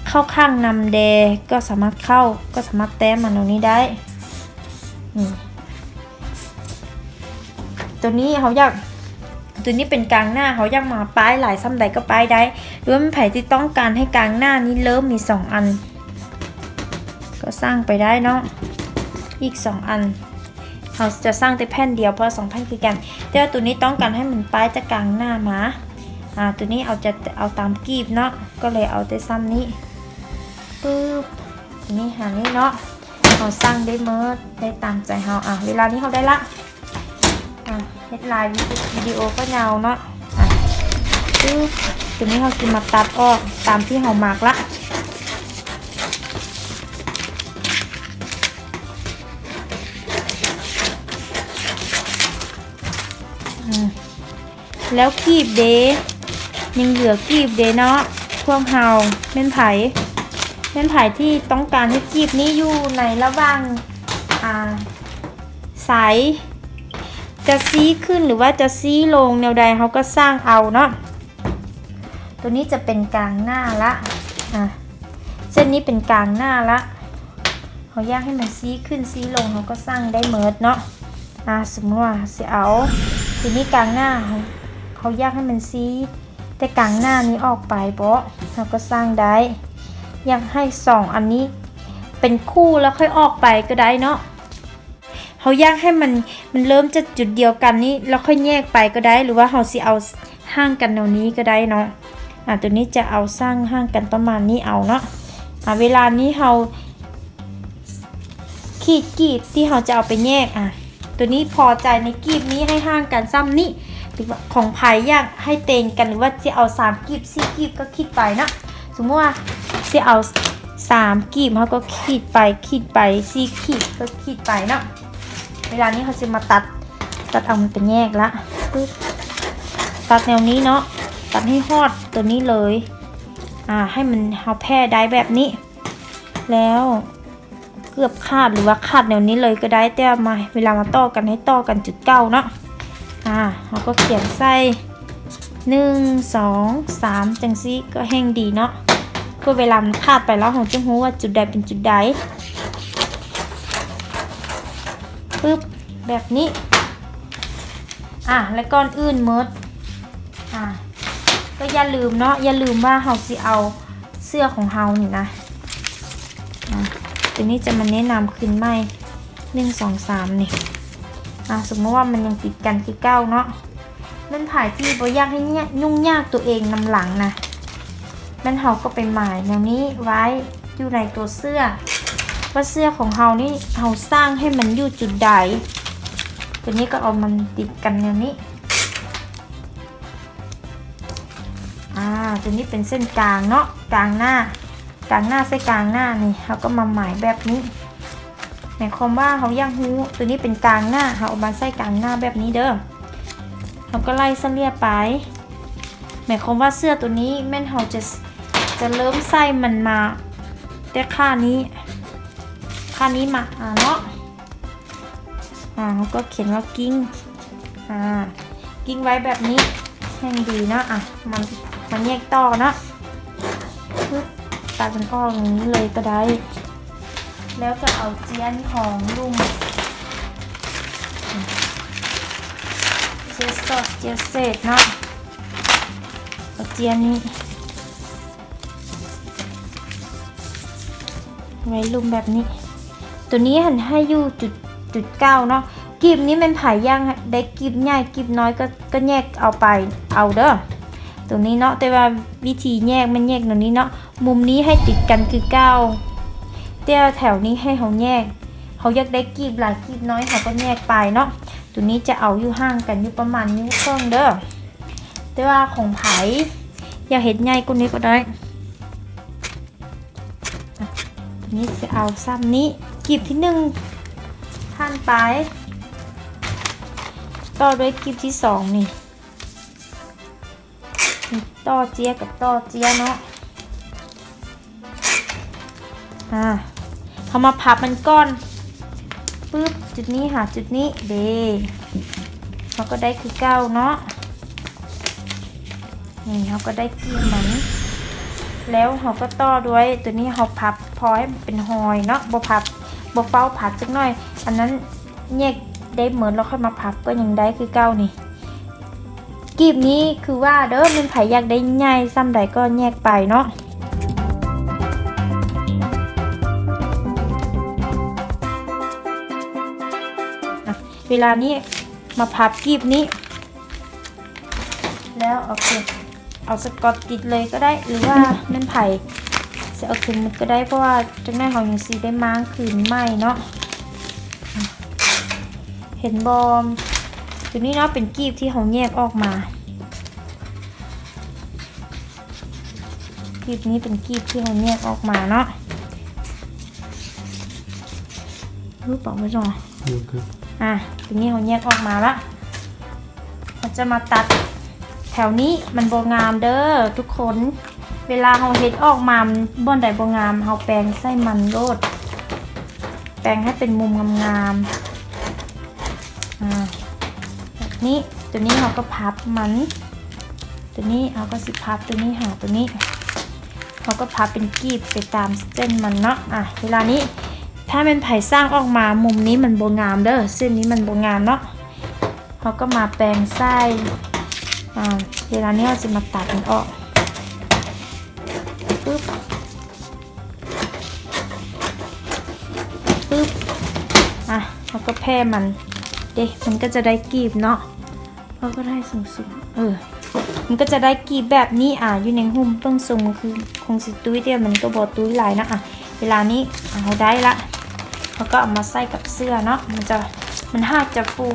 ເຂົ້າຂ້າງນຳແດ່ກໍສາມາດເຂົ້າ ກໍສາມາດແຕ້ມມາຕົວນີ້ໄດ້. ນີ້ ຕົວນີ້ເຮົາຢາກ ຕົວນີ້ເປັນກາງໜ້າ ເຮົາຢາກມາປ້າຍຫຼາຍສ່ຳໃດກໍປ້າຍໄດ້ ຫຼືວ່າແມ່ນໃຜທີ່ຕ້ອງການໃຫ້ກາງໜ້ານີ້ເລີ່ມມີສອງອັນ ກໍສ້າງໄປໄດ້ເນາະ ອີກສອງອັນ. ເຮົາຈະສ້າງແຕ່ແຜ່ນດຽວ ເພາະວ່າສອງແຜ່ນຄືກັນ ແຕ່ວ່າຕົວນີ້ຕ້ອງການໃຫ້ມັນປ້າຍຈາກກາງໜ້າມາ. ອ່າ ຕົວນີ້ເອົາ ຈະເອົາຕາມກີບເນາະ ກໍເລີຍເອົາແຕ່ສ່ຳນີ້ ປຶບ ຕົວນີ້ຫານີ້ເນາະ ເຮົາສ້າງໄດ້ໝົດ ໄດ້ຕາມໃຈເຮົາ. ອ່າ ເວລານີ້ເຮົາໄດ້ລະ ອ່າ ເຮັດຫຼາຍວິດີໂອກໍຍາວເນາະ. ອ່າ ປຶບ ຕົວນີ້ເຮົາຊິມາຕັດອອກຕາມທີ່ເຮົາມັກລະ. ອືມ ແລ້ວກີບເດ ຍັງເຫຼືອກີບເດເນາະ ພວກເຮົາ ແມ່ນໃຜ ແມ່ນໃຜທີ່ຕ້ອງການໃຫ້ກີບນີ້ຢູ່ໃນລະຫວ່າງ ອ່າ ໃສ ຈະຊີ້ຂຶ້ນ ຫຼືວ່າຈະຊີ້ລົງແນວໃດ ເຮົາກໍສ້າງເອົາເນາະ. ຕົວນີ້ຈະເປັນກາງໜ້າລະ ອ່າ ເສັ້ນນີ້ເປັນກາງໜ້າລະ ເຮົາຢາກໃຫ້ມັນຊີ້ຂຶ້ນຊີ້ລົງ ເຮົາກໍສ້າງໄດ້ໝົດເນາະ. ອ່າ ສົມມຸດວ່າຊິເອົາຕົວນີ້ກາງໜ້າ ເຮົາ ເຮົາຢາກໃຫ້ມັນຊີ້ແ ກາງໜ້ານີ້ອອກໄປເບາະ ເຮົາກໍສ້າງໄດ້. ຢາກໃຫ້ສອງອັນນີ້ເປັນຄູ່ແລ້ວຄ່ອຍອອກໄປກໍໄດ້ເນາະ. ເຮົາຢາກໃຫ້ມັນ ມັນເລີ່ມຈາກຈຸດດຽວກັນນີ້ ແລ້ວຄ່ອຍແຍກໄປກໍໄດ້ ຫຼືວ່າເຮົາຊິເອົາຫ່າງກັນແນວນີ້ກໍໄດ້ເນາະ. ອາ ຕົວນີ້ຈະເອົາສ້າງຫ່າງກັນປະມານນີ້ເອົາເນາະ. ອາ ເວລານີ້ເຮົາ ຂີດກີບທີ່ເຮົາຈະເອົາໄປແຍກ ອາ ຕົວນີ້ພໍໃຈໃນກີບນີ້ໃຫ້ຫ່າງກັນຊ່ຳນີ້ ຫຼືວ່າຂອງໃຜຢາກໃຫ້ເຕັງກັນ ຫຼືວ່າຊິເອົາສາມກີບ ສີ່ກີບ ກໍຂີດໄປເນາະ. ສົມມຸດວ່າຊິເອົາສາມກີບ ເຮົາກໍຂີດໄປ ຂີດໄປ ສີ່ຂີດ ກໍຂີດໄປເນາະ. ເວລານີ້ເຮົາຊິມາຕັດ ຕັດເອົາມັນເປັນແຍກລະ ປຶບ ຕັດແນວນີ້ເນາະ ຕັດໃຫ້ຮອດຕົວນີ້ເລີຍ. ອາ ໃຫ້ມັນ ເຮົາແຜ່ໄດ້ແບບນີ້ ແລ້ວ ເກືອບຂາດ ຫຼືວ່າຂາດແນວນີ້ເລີຍກໍໄດ້ ແຕ່ມາ ເວລາມາຕໍ່ກັນໃຫ້ຕໍ່ກັນຈຸດເກົ່າເນາະ. ອາ ເຮົາກໍຂຽນໃສ່ ໜຶ່ງ ສອງ ສາມ ຈັ່ງຊີ້ກໍແຮ່ງດີເນາະ ເພື່ອເວລາມັນຂາດໄປແລ້ວ ເຮົາຈະຮູ້ວ່າຈຸດໃດເປັນຈຸດໃດ ປຶບ ແບບນີ້. ອາ ແລະ ກ່ອນອື່ນໝົດ ອາ ກໍຢ່າລືມເນາະ ຢ່າລືມວ່າເຮົາຊິເອົາເສື້ອຂອງເຮົານີ້ນະ ອາ ຕົວນີ້ຈະມາແນະນຳຄືນໃໝ່ ໜຶ່ງ ສອງ ສາມ ນີ້. ອາ ສົມມຸດວ່າມັນຍັງຕິດກັນຄືເກົ່າເນາະ ແມ່ນໃຜທີ່ບໍ່ຢາກໃຫ້ຫຍຸ້ງຍາກຕົວເອງນຳຫຼັງນະ ແມ່ນເຮົາກໍໄປໝາຍແນວນີ້ໄວ້ຢູ່ໃນຕົວເສື້ອ ວ່າເສື້ອຂອງເຮົານີ້ ເຮົາສ້າງໃຫ້ມັນຢູ່ຈຸດໃດ. ຕົວນີ້ກໍເອົາມັນຕິດກັນແນວນີ້. ອາ ຕົວນີ້ເປັນເສັ້ນກາງເນາະ ກາງໜ້າ ກາງໜ້າໃສ່ກາງໜ້ານີ້ ເຮົາກໍມາໝາຍແບບນີ້. ໝາຍຄວາມວ່າເຮົາຢາກຮູ້ ຕົວນີ້ເປັນກາງໜ້າ ເຮົາເອົາມາໃສ່ກາງໜ້າແບບນີ້ເດີ. ເຮົາກໍໄລ່ສະເລ່ຍໄປ ໝາຍຄວາມວ່າເສື້ອຕົວນີ້ແມ່ນເຮົາຈະ ຈະເລີ່ມໃສ່ມັນມາແຕ່ຂ້າງນີ້ ຂ້າງນີ້ມາ ອາ ເນາະ. ອາ ເຮົາກໍຂຽນວ່າກິ້ງ ອາ ກິ້ງໄວ້ແບບນີ້ແຮ່ງດີເນາະ. ອາ ມາ ມາແຍກຕໍ່ເນາະ ປຶບ ຕັດມັນອອກຢ່າງນີ້ເລີຍກໍໄດ້ ແລ້ວກໍເອົາຈຽນຂອງລຸ່ມ ເຈຍສອດ ເຈຍເສດເນາະ ເອົາຈຽນນີ້ ໄວ້ລຸ່ມແບບນີ້. ຕົວນີ້ຫັ້ນໃຫ້ຢູ່ຈຸດ ຈຸດເກົ່າເນາະ. ກີບນີ້ແມ່ນໃຜຢາກໄດ້ກີບໃຫຍ່ ກີບນ້ອຍ ກໍ ກໍແຍກເອົາໄປເອົາເດີ ຕົວນີ້ເນາະ. ແຕ່ວ່າວິທີແຍກແມ່ນແຍກແນວນີ້ເນາະ ມຸມນີ້ໃຫ້ຕິດກັນຄືເກົ່າ ແຕ່ແຖວນີ້ໃຫ້ເຮົາແຍກ ເຮົາຢາກໄດ້ກີບຫຼາຍກີບນ້ອຍ ເຮົາກໍແຍກໄປເນາະ. ຕົວນີ້ຈະເອົາຢູ່ຫ່າງກັນຢູ່ປະມານນິ້ວເຄິ່ງເດີ. ແຕ່ວ່າຂອງໃຜຢາກເຮັດໃຫຍ່ກວ່ານີ້ກໍໄດ້. ອະ ນີ້ຈະເອົາຊ້ຳນີ້ ກີບທີໜຶ່ງຜ່ານໄປ ຕໍ່ດ້ວຍກີບທີສອງນີ້ ນີ້ຕໍ່ເຈ້ຍກັບຕໍ່ເຈ້ຍເນາະ. ອາ ເຮົາມາພັບມັນກ່ອນ ປຶບ ຈຸດນີ້ຫາຈຸດນີ້ເດ ເຮົາກໍໄດ້ຄືເກົ່າເນາະ. ນີ້ເຮົາກໍໄດ້ກີບມັນ ແລ້ວເຮົາກໍຕໍ່ດ້ວຍຕົວນີ້ ເຮົາພັບພໍໃຫ້ມັນເປັນຮອຍເນາະ ບໍ່ພັບ ບໍ່ຟ້າວພັບຈັກໜ້ອຍ ອັນນັ້ນແຍກໄດ້ໝົດ ແລ້ວຄ່ອຍມາພັບກໍຍັງໄດ້ຄືເກົ່ານີ້. ກີບນີ້ຄືວ່າເດີ ແມ່ນໃຜຢາກໄດ້ໃຫຍ່ສ່ຳໃດກໍແຍກໄປເນາະ. ອະ ເວລານີ້ມາພັບກີບນີ້ ແລ້ວເອົາເຂັມ ເອົາສະກອດຕິດເລີຍກໍໄດ້ ຫຼືວ່າແມ່ນໃຜຊິເອົາເຂັມໝົດກໍໄດ້ ເພາະວ່າຈັກໜ້ອຍເຮົາຍັງຊິໄດ້ມ້າງຄືນໃໝ່ເນາະ. ເຫັນບໍ່? ຕົວນີ້ເນາະ ເປັນກີບທີ່ເຮົາແຍກອອກມາ ກີບນີ້ເປັນກີບທີ່ເຮົາແຍກອອກມາເນາະ. ຮູ້ປະວ່າຈັ່ງໃດ? ອາ ຕົວນີ້ເຮົາແຍກອອກມາລະ ເຮົາຈະມາຕັດແຖວນີ້ ມັນບໍ່ງາມເດີທຸກຄົນ. ເວລາເຮົາເຮັດອອກມາ ມັນບ່ອນໃດບໍ່ງາມ ເຮົາແປງໃສ່ມັນໂລດ ແປງໃຫ້ເປັນມຸມງາມໆ ອາ ແບບນີ້. ຕົວນີ້ເຮົາກໍພັບມັນ ຕົວນີ້ເຮົາກໍຊິພັບຕົວນີ້ຫາຕົວນີ້ ເຮົາກໍພັບເປັນກີບໄປຕາມເສັ້ນມັນເນາະ. ອາ ເວລານີ້ ຖ້າແມ່ນໃຜສ້າງອອກມາ ມຸມນີ້ມັນບໍ່ງາມເດີ ເສັ້ນນີ້ມັນບໍ່ງາມເນາະ. ເຮົາກໍມາແປງໃສ່ ອ່າ ເວລານີ້ເຮົາຊິມາຕັດມັນອອກ ປຶບ ປຶບ ອ່າ ເຮົາກໍແຜ່ມັນເດ້ ມັນກໍຈະໄດ້ກີບເນາະ ເຮົາກໍໄດ້ສູງໆ ເອີ ມັນກໍຈະໄດ້ກີບແບບນີ້ ອ່າ ຢູ່ໃນຫຸ້ມເບິ່ງຊົງຄືຄົງຊິຕຸ້ຍ ແຕ່ມັນກໍບໍ່ຕຸ້ຍຫຼາຍເນາະ ອ່າ ເວລານີ້ ອ່າ ເຮົາໄດ້ລະ ເຮົາກໍເອົາມາໃສ່ກັບເສື້ອເນາະ ມັນຈະ ມັນຫາກຈະຟູ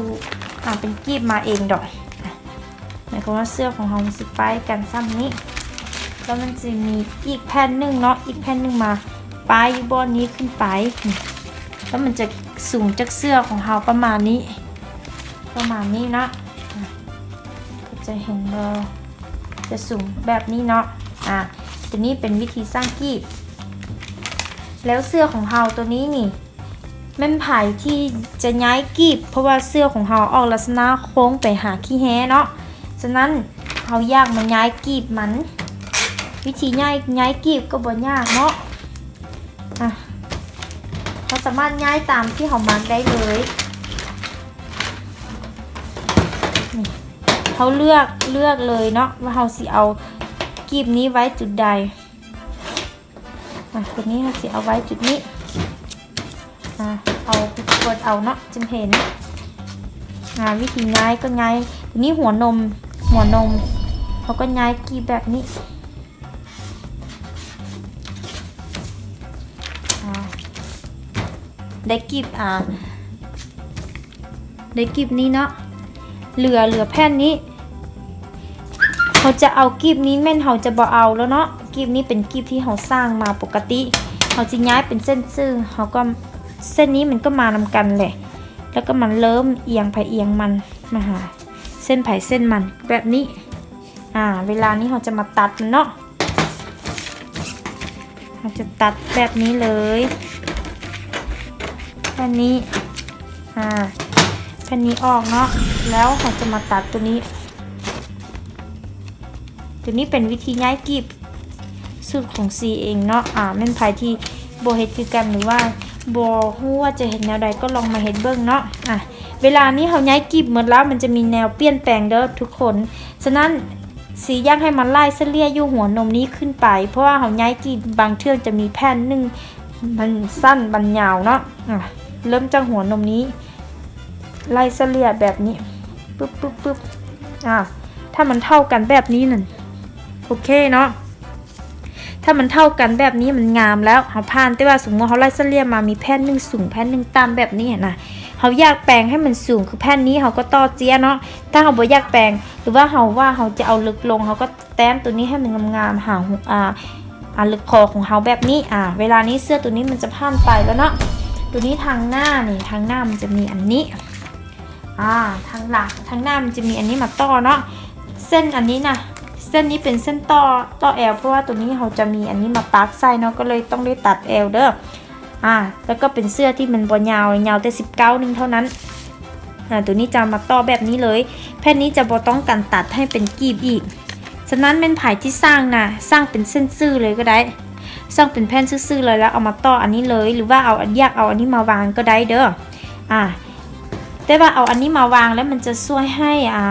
ອ່າ ເປັນກີບມາເອງດອກ ອ່າ ໝາຍຄວາມວ່າເສື້ອຂອງເຮົາມັນຊິປ້າຍກັນສ່ຳນີ້ ແລ້ວມັນຊິມີອີກແຜ່ນໜຶ່ງເນາະ ອີກແຜ່ນໜຶ່ງມາປ້າຍຢູ່ບ່ອນນີ້ຂຶ້ນໄປ ແລ້ວມັນຈະສູງຈາກເສື້ອຂອງເຮົາປະມານນີ້ ປະມານນີ້ເນາະ ອ່າ ຈະເຫັນບໍ່ ຈະສູງແບບນີ້ເນາະ ອ່າ ຕົວນີ້ເປັນວິທີສ້າງກີບ ແລ້ວເສື້ອຂອງເຮົາຕົວນີ້ນີ້ ແມ່ນໃຜທີ່ຈະຍ້າຍກີບ ເພາະວ່າເສື້ອຂອງເຮົາອອກລັກສະນະໂຄ້ງໄປຫາຂີ້ແຮ້ເນາະ ສະນັ້ນເຮົາຢາກມາຍ້າຍກີບມັນ ວິທີຍ້າຍ ຍ້າຍກີບກໍບໍ່ຍາກເນາະ ອ່ະ ເຮົາສາມາດຍ້າຍຕາມທີ່ເຮົາມັກໄດ້ເລີຍ ນີ້ ເຮົາເລືອກ ເລືອກເລີຍເນາະ ວ່າເຮົາຊິເອົາກີບນີ້ໄວ້ຈຸດໃດ ອ່ະ ຕົວນີ້ເຮົາຊິເອົາໄວ້ຈຸດນີ້ ອ່ະ ເອົາກົດເອົາເນາະ ຈຶ່ງເຫັນ ອ່າ ວິທີຍ້າຍກໍງ່າຍ ຕົວນີ້ຫົວນົມ ຫົວນົມ ເຮົາກໍຍ້າຍກີບແບບນີ້ ອ່າ ໄດ້ກີບ ອ່າ ໄດ້ກີບນີ້ເນາະ ເຫຼືອ ເຫຼືອແຜ່ນນີ້ ເຮົາຈະເອົາກີບນີ້ ແມ່ນເຮົາຈະບໍ່ເອົາແລ້ວເນາະ ກີບນີ້ເປັນກີບທີ່ເຮົາສ້າງມາປົກກະຕິ ເຮົາຊິຍ້າຍເປັນເສັ້ນຊື່ ເຮົາກໍ ເສັ້ນນີ້ມັນກໍມານຳກັນແຫຼະ ແລ້ວກໍມັນເລີ່ມອຽງໃຜອຽງມັນ ມາຫາເສັ້ນໃຜເສັ້ນມັນແບບນີ້ ອ່າ ເວລານີ້ເຮົາຈະມາຕັດມັນເນາະ ເຮົາຈະຕັດແບບນີ້ເລີຍ ແຜ່ນນີ້ ອ່າ ແຜ່ນນີ້ອອກເນາະ ແລ້ວເຮົາຈະມາຕັດຕົວນີ້ ຕົວນີ້ເປັນວິທີຍ້າຍກີບ ສູດຂອງຊີເອງເນາະ ອ່າ ແມ່ນໃຜທີ່ບໍ່ເຮັດຄືກັນ ຫຼືວ່າບໍ່ຮູ້ວ່າຈະເຮັດແນວໃດ ກໍລອງມາເຮັດເບິ່ງເນາະ ອ່າ ເວລານີ້ເຮົາຍ້າຍກີບໝົດແລ້ວ ມັນຈະມີແນວປ່ຽນແປງເດີທຸກຄົນ ສະນັ້ນ ຊີຢາກໃຫ້ມັນໄລ່ສະເລ່ຍຢູ່ຫົວນົມນີ້ຂຶ້ນໄປ ເພາະວ່າເຮົາຍ້າຍກີບ ບາງເທື່ອຈະມີແຜ່ນໜຶ່ງ ມັນສັ້ນ ມັນຍາວເນາະ ອ່າ ເລີ່ມຈາກຫົວນົມນີ້ ໄລ່ສະເລ່ຍແບບນີ້ ປຶບ ປຶບ ປຶບ ອ່າ ຖ້າມັນເທົ່າກັນແບບນີ້ນັ້ນ ໂອເຄເນາະ ຖ້າມັນເທົ່າກັນແບບນີ້ມັນງາມແລ້ວ ເຮົາຜ່ານ ແຕ່ວ່າສົມມຸດເຮົາໄລ່ສະເລ່ຍມາ ມີແຜ່ນໜຶ່ງສູງ ແຜ່ນໜຶ່ງຕ່ຳແບບນີ້ຫັ້ນນະ ເຮົາຢາກແປງໃຫ້ມັນສູງຄືແຜ່ນນີ້ ເຮົາກໍຕໍ່ເຈ້ຍເນາະ ຖ້າເຮົາບໍ່ຢາກແປງ ຫຼືວ່າເຮົາວ່າເຮົາຈະເອົາເລິກລົງ ເຮົາກໍແຕ້ມຕົວນີ້ໃຫ້ມັນງາມໆ ຫາ ອ່າ ອ່າ ເລິກຄໍຂອງເຮົາແບບນີ້ ອ່າ ເວລານີ້ເສື້ອຕົວນີ້ມັນຈະຜ່ານໄປແລ້ວເນາະ ຕົວນີ້ທາງໜ້ານີ້ ທາງໜ້າມັນຈະມີອັນນີ້ ອ່າ ທາງຫຼັງ ທາງໜ້າມັນຈະມີອັນນີ້ມາຕໍ່ເນາະ ເສັ້ນອັນນີ້ນະ ເສັ້ນນີ້ເປັນເສັ້ນຕໍ່ ຕໍ່ແອວ ເພາະວ່າຕົວນີ້ເຮົາຈະມີອັນນີ້ມາປັກໃສ່ເນາະ ກໍເລີຍຕ້ອງໄດ້ຕັດແອວເດີ ອ່າ ແລ້ວກໍເປັນເສື້ອທີ່ມັນບໍ່ຍາວ ຍາວແຕ່ສິບເກົ້າໜຶ່ງເທົ່ານັ້ນ ອ່າ ຕົວນີ້ຈະມາຕໍ່ແບບນີ້ເລີຍ ແຜ່ນນີ້ຈະບໍ່ຕ້ອງການຕັດໃຫ້ເປັນກີບອີກ ສະນັ້ນແມ່ນໃຜທີ່ສ້າງນະ ສ້າງເປັນເສັ້ນຊື່ເລີຍກໍໄດ້ ສ້າງເປັນແຜ່ນຊື່ໆເລີຍ ແລ້ວເອົາມາຕໍ່ອັນນີ້ເລີຍ ຫຼືວ່າເອົາ ຢາກເອົາອັນນີ້ມາວາງກໍໄດ້ເດີ ອ່າ ແຕ່ວ່າເອົາອັນນີ້ມາວາງແລ້ວມັນຈະຊ່ວຍໃຫ້ ອ່າ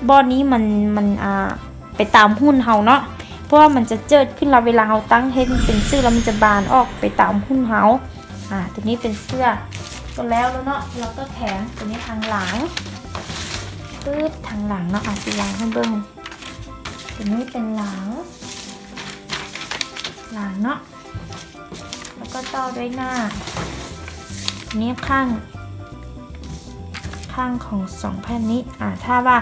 ບ່ອນນີ້ມັນ ມັນ ອ່າ ໄປຕາມຫຸ່ນເຮົາເນາະ ເພາະວ່າມັນຈະເຈີດຂຶ້ນລະ ເວລາເຮົາຕັ້ງເຮັດເປັນຊື່ແລ້ວມັນຈະບານອອກໄປຕາມຫຸ່ນເຮົາ ອ່າ ຕົວນີ້ເປັນເສື້ອກໍແລ້ວແລ້ວເນາະ ແລ້ວກໍແຂນ ຕົວນີ້ທາງຫຼັງ ປຶບ ທາງຫຼັງເນາະ ອ່າ ຊິລອງໃຫ້ເບິ່ງ ຕົວນີ້ເປັນຫຼັງ ຫຼັງເນາະ ແລ້ວກໍຕໍ່ດ້ວຍໜ້າ ນີ້ຂ້າງ ຂ້າງຂອງສອງແຜ່ນນີ້ ອ່າ ຖ້າວ່າ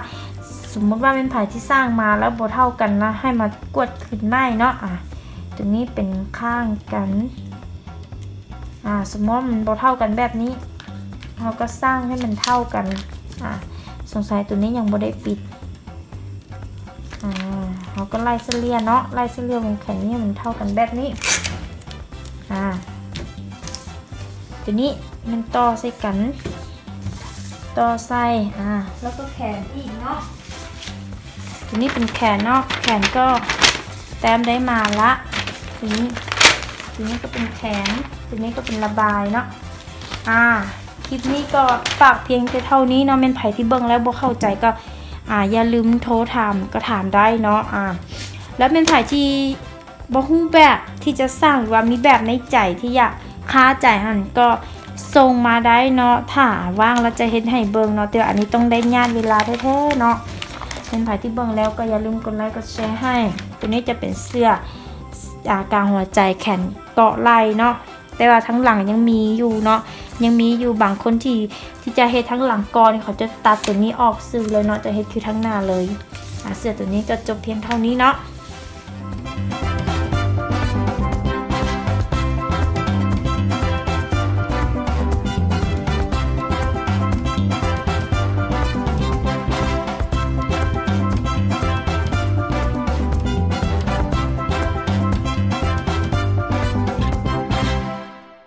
ສົມມຸດວ່າແມ່ນໃຜທີ່ສ້າງມາແລ້ວບໍ່ເທົ່າກັນນະ ໃຫ້ມາກວດຄືນໃໝ່ເນາະ ອ່າ ຕົວນີ້ເປັນຂ້າງກັນ ອ່າ ສົມມຸດວ່າມັນບໍ່ເທົ່າກັນແບບນີ້ ເຮົາກໍສ້າງໃຫ້ມັນເທົ່າກັນ ອ່າ ສົງໄສຕົວນີ້ຍັງບໍ່ໄດ້ປິດ ອ່າ ເຮົາກໍໄລ່ສະເລ່ຍເນາະ ໄລ່ສະເລ່ຍວົງແຂນນີ້ໃຫ້ມັນເທົ່າກັນແບບນີ້ ອ່າ ຕົວນີ້ມັນຕໍ່ໃສ່ກັນ ຕໍ່ໃສ່ ອ່າ ແລ້ວກໍແຂນອີກເນາະ ຕົວນີ້ເປັນແຂນເນາະ ແຂນກໍແຕ້ມໄດ້ມາລະ ຕົວນີ້ ຕົວນີ້ກໍເປັນແຂນ ຕົວນີ້ກໍເປັນລະບາຍເນາະ ອ່າ ຄລິບນີ້ກໍຝາກພຽງແຕ່ເທົ່ານີ້ເນາະ ແມ່ນໃຜທີ່ເບິ່ງແລ້ວບໍ່ເຂົ້າໃຈກໍ ອາ ຢ່າລືມໂທຖາມ ກໍຖາມໄດ້ເນາະ ອາ ແລ້ວແມ່ນໃຜທີ່ບໍ່ຮູ້ແບບທີ່ຈະສັ່ງ ຫຼືວ່າມີແບບໃນໃຈທີ່ຢາກຄາໃຈຫັ້ນ ກໍສົ່ງມາໄດ້ເນາະ ຖ້າວ່າງແລ້ວຈະເຮັດໃຫ້ເບິ່ງເນາະ ແຕ່ວ່າອັນນີ້ຕ້ອງໄດ້ຍາດເວລາແທ້ໆເນາະ. ແມ່ນໃຜທີ່ເບິ່ງແລ້ວກໍຢ່າລືມກົດໄລກົດແຊໃຫ້. ໂຕນີ້ຈະເປັນເສື້ອ ອາ ກາງຫົວໃຈ ແຂນເກາະໄຫຼ່ເນາະ ແຕ່ວ່າທາງຫຼັງຍັງມີຢູ່ເນາະ ຍັງມີຢູ່. ບາງຄົນທີ່ ທີ່ຈະເຮັດທາງຫຼັງກ່ອນ ເຂົາຈະຕັດໂຕນີ້ອອກຊື່ເລີຍເນາະ ຈະເຮັດຄືທາງໜ້າເລີຍ. ອາ ເສື້ອໂຕນີ້ກໍຈົບພຽງເທົ່ານີ້ເນາະ.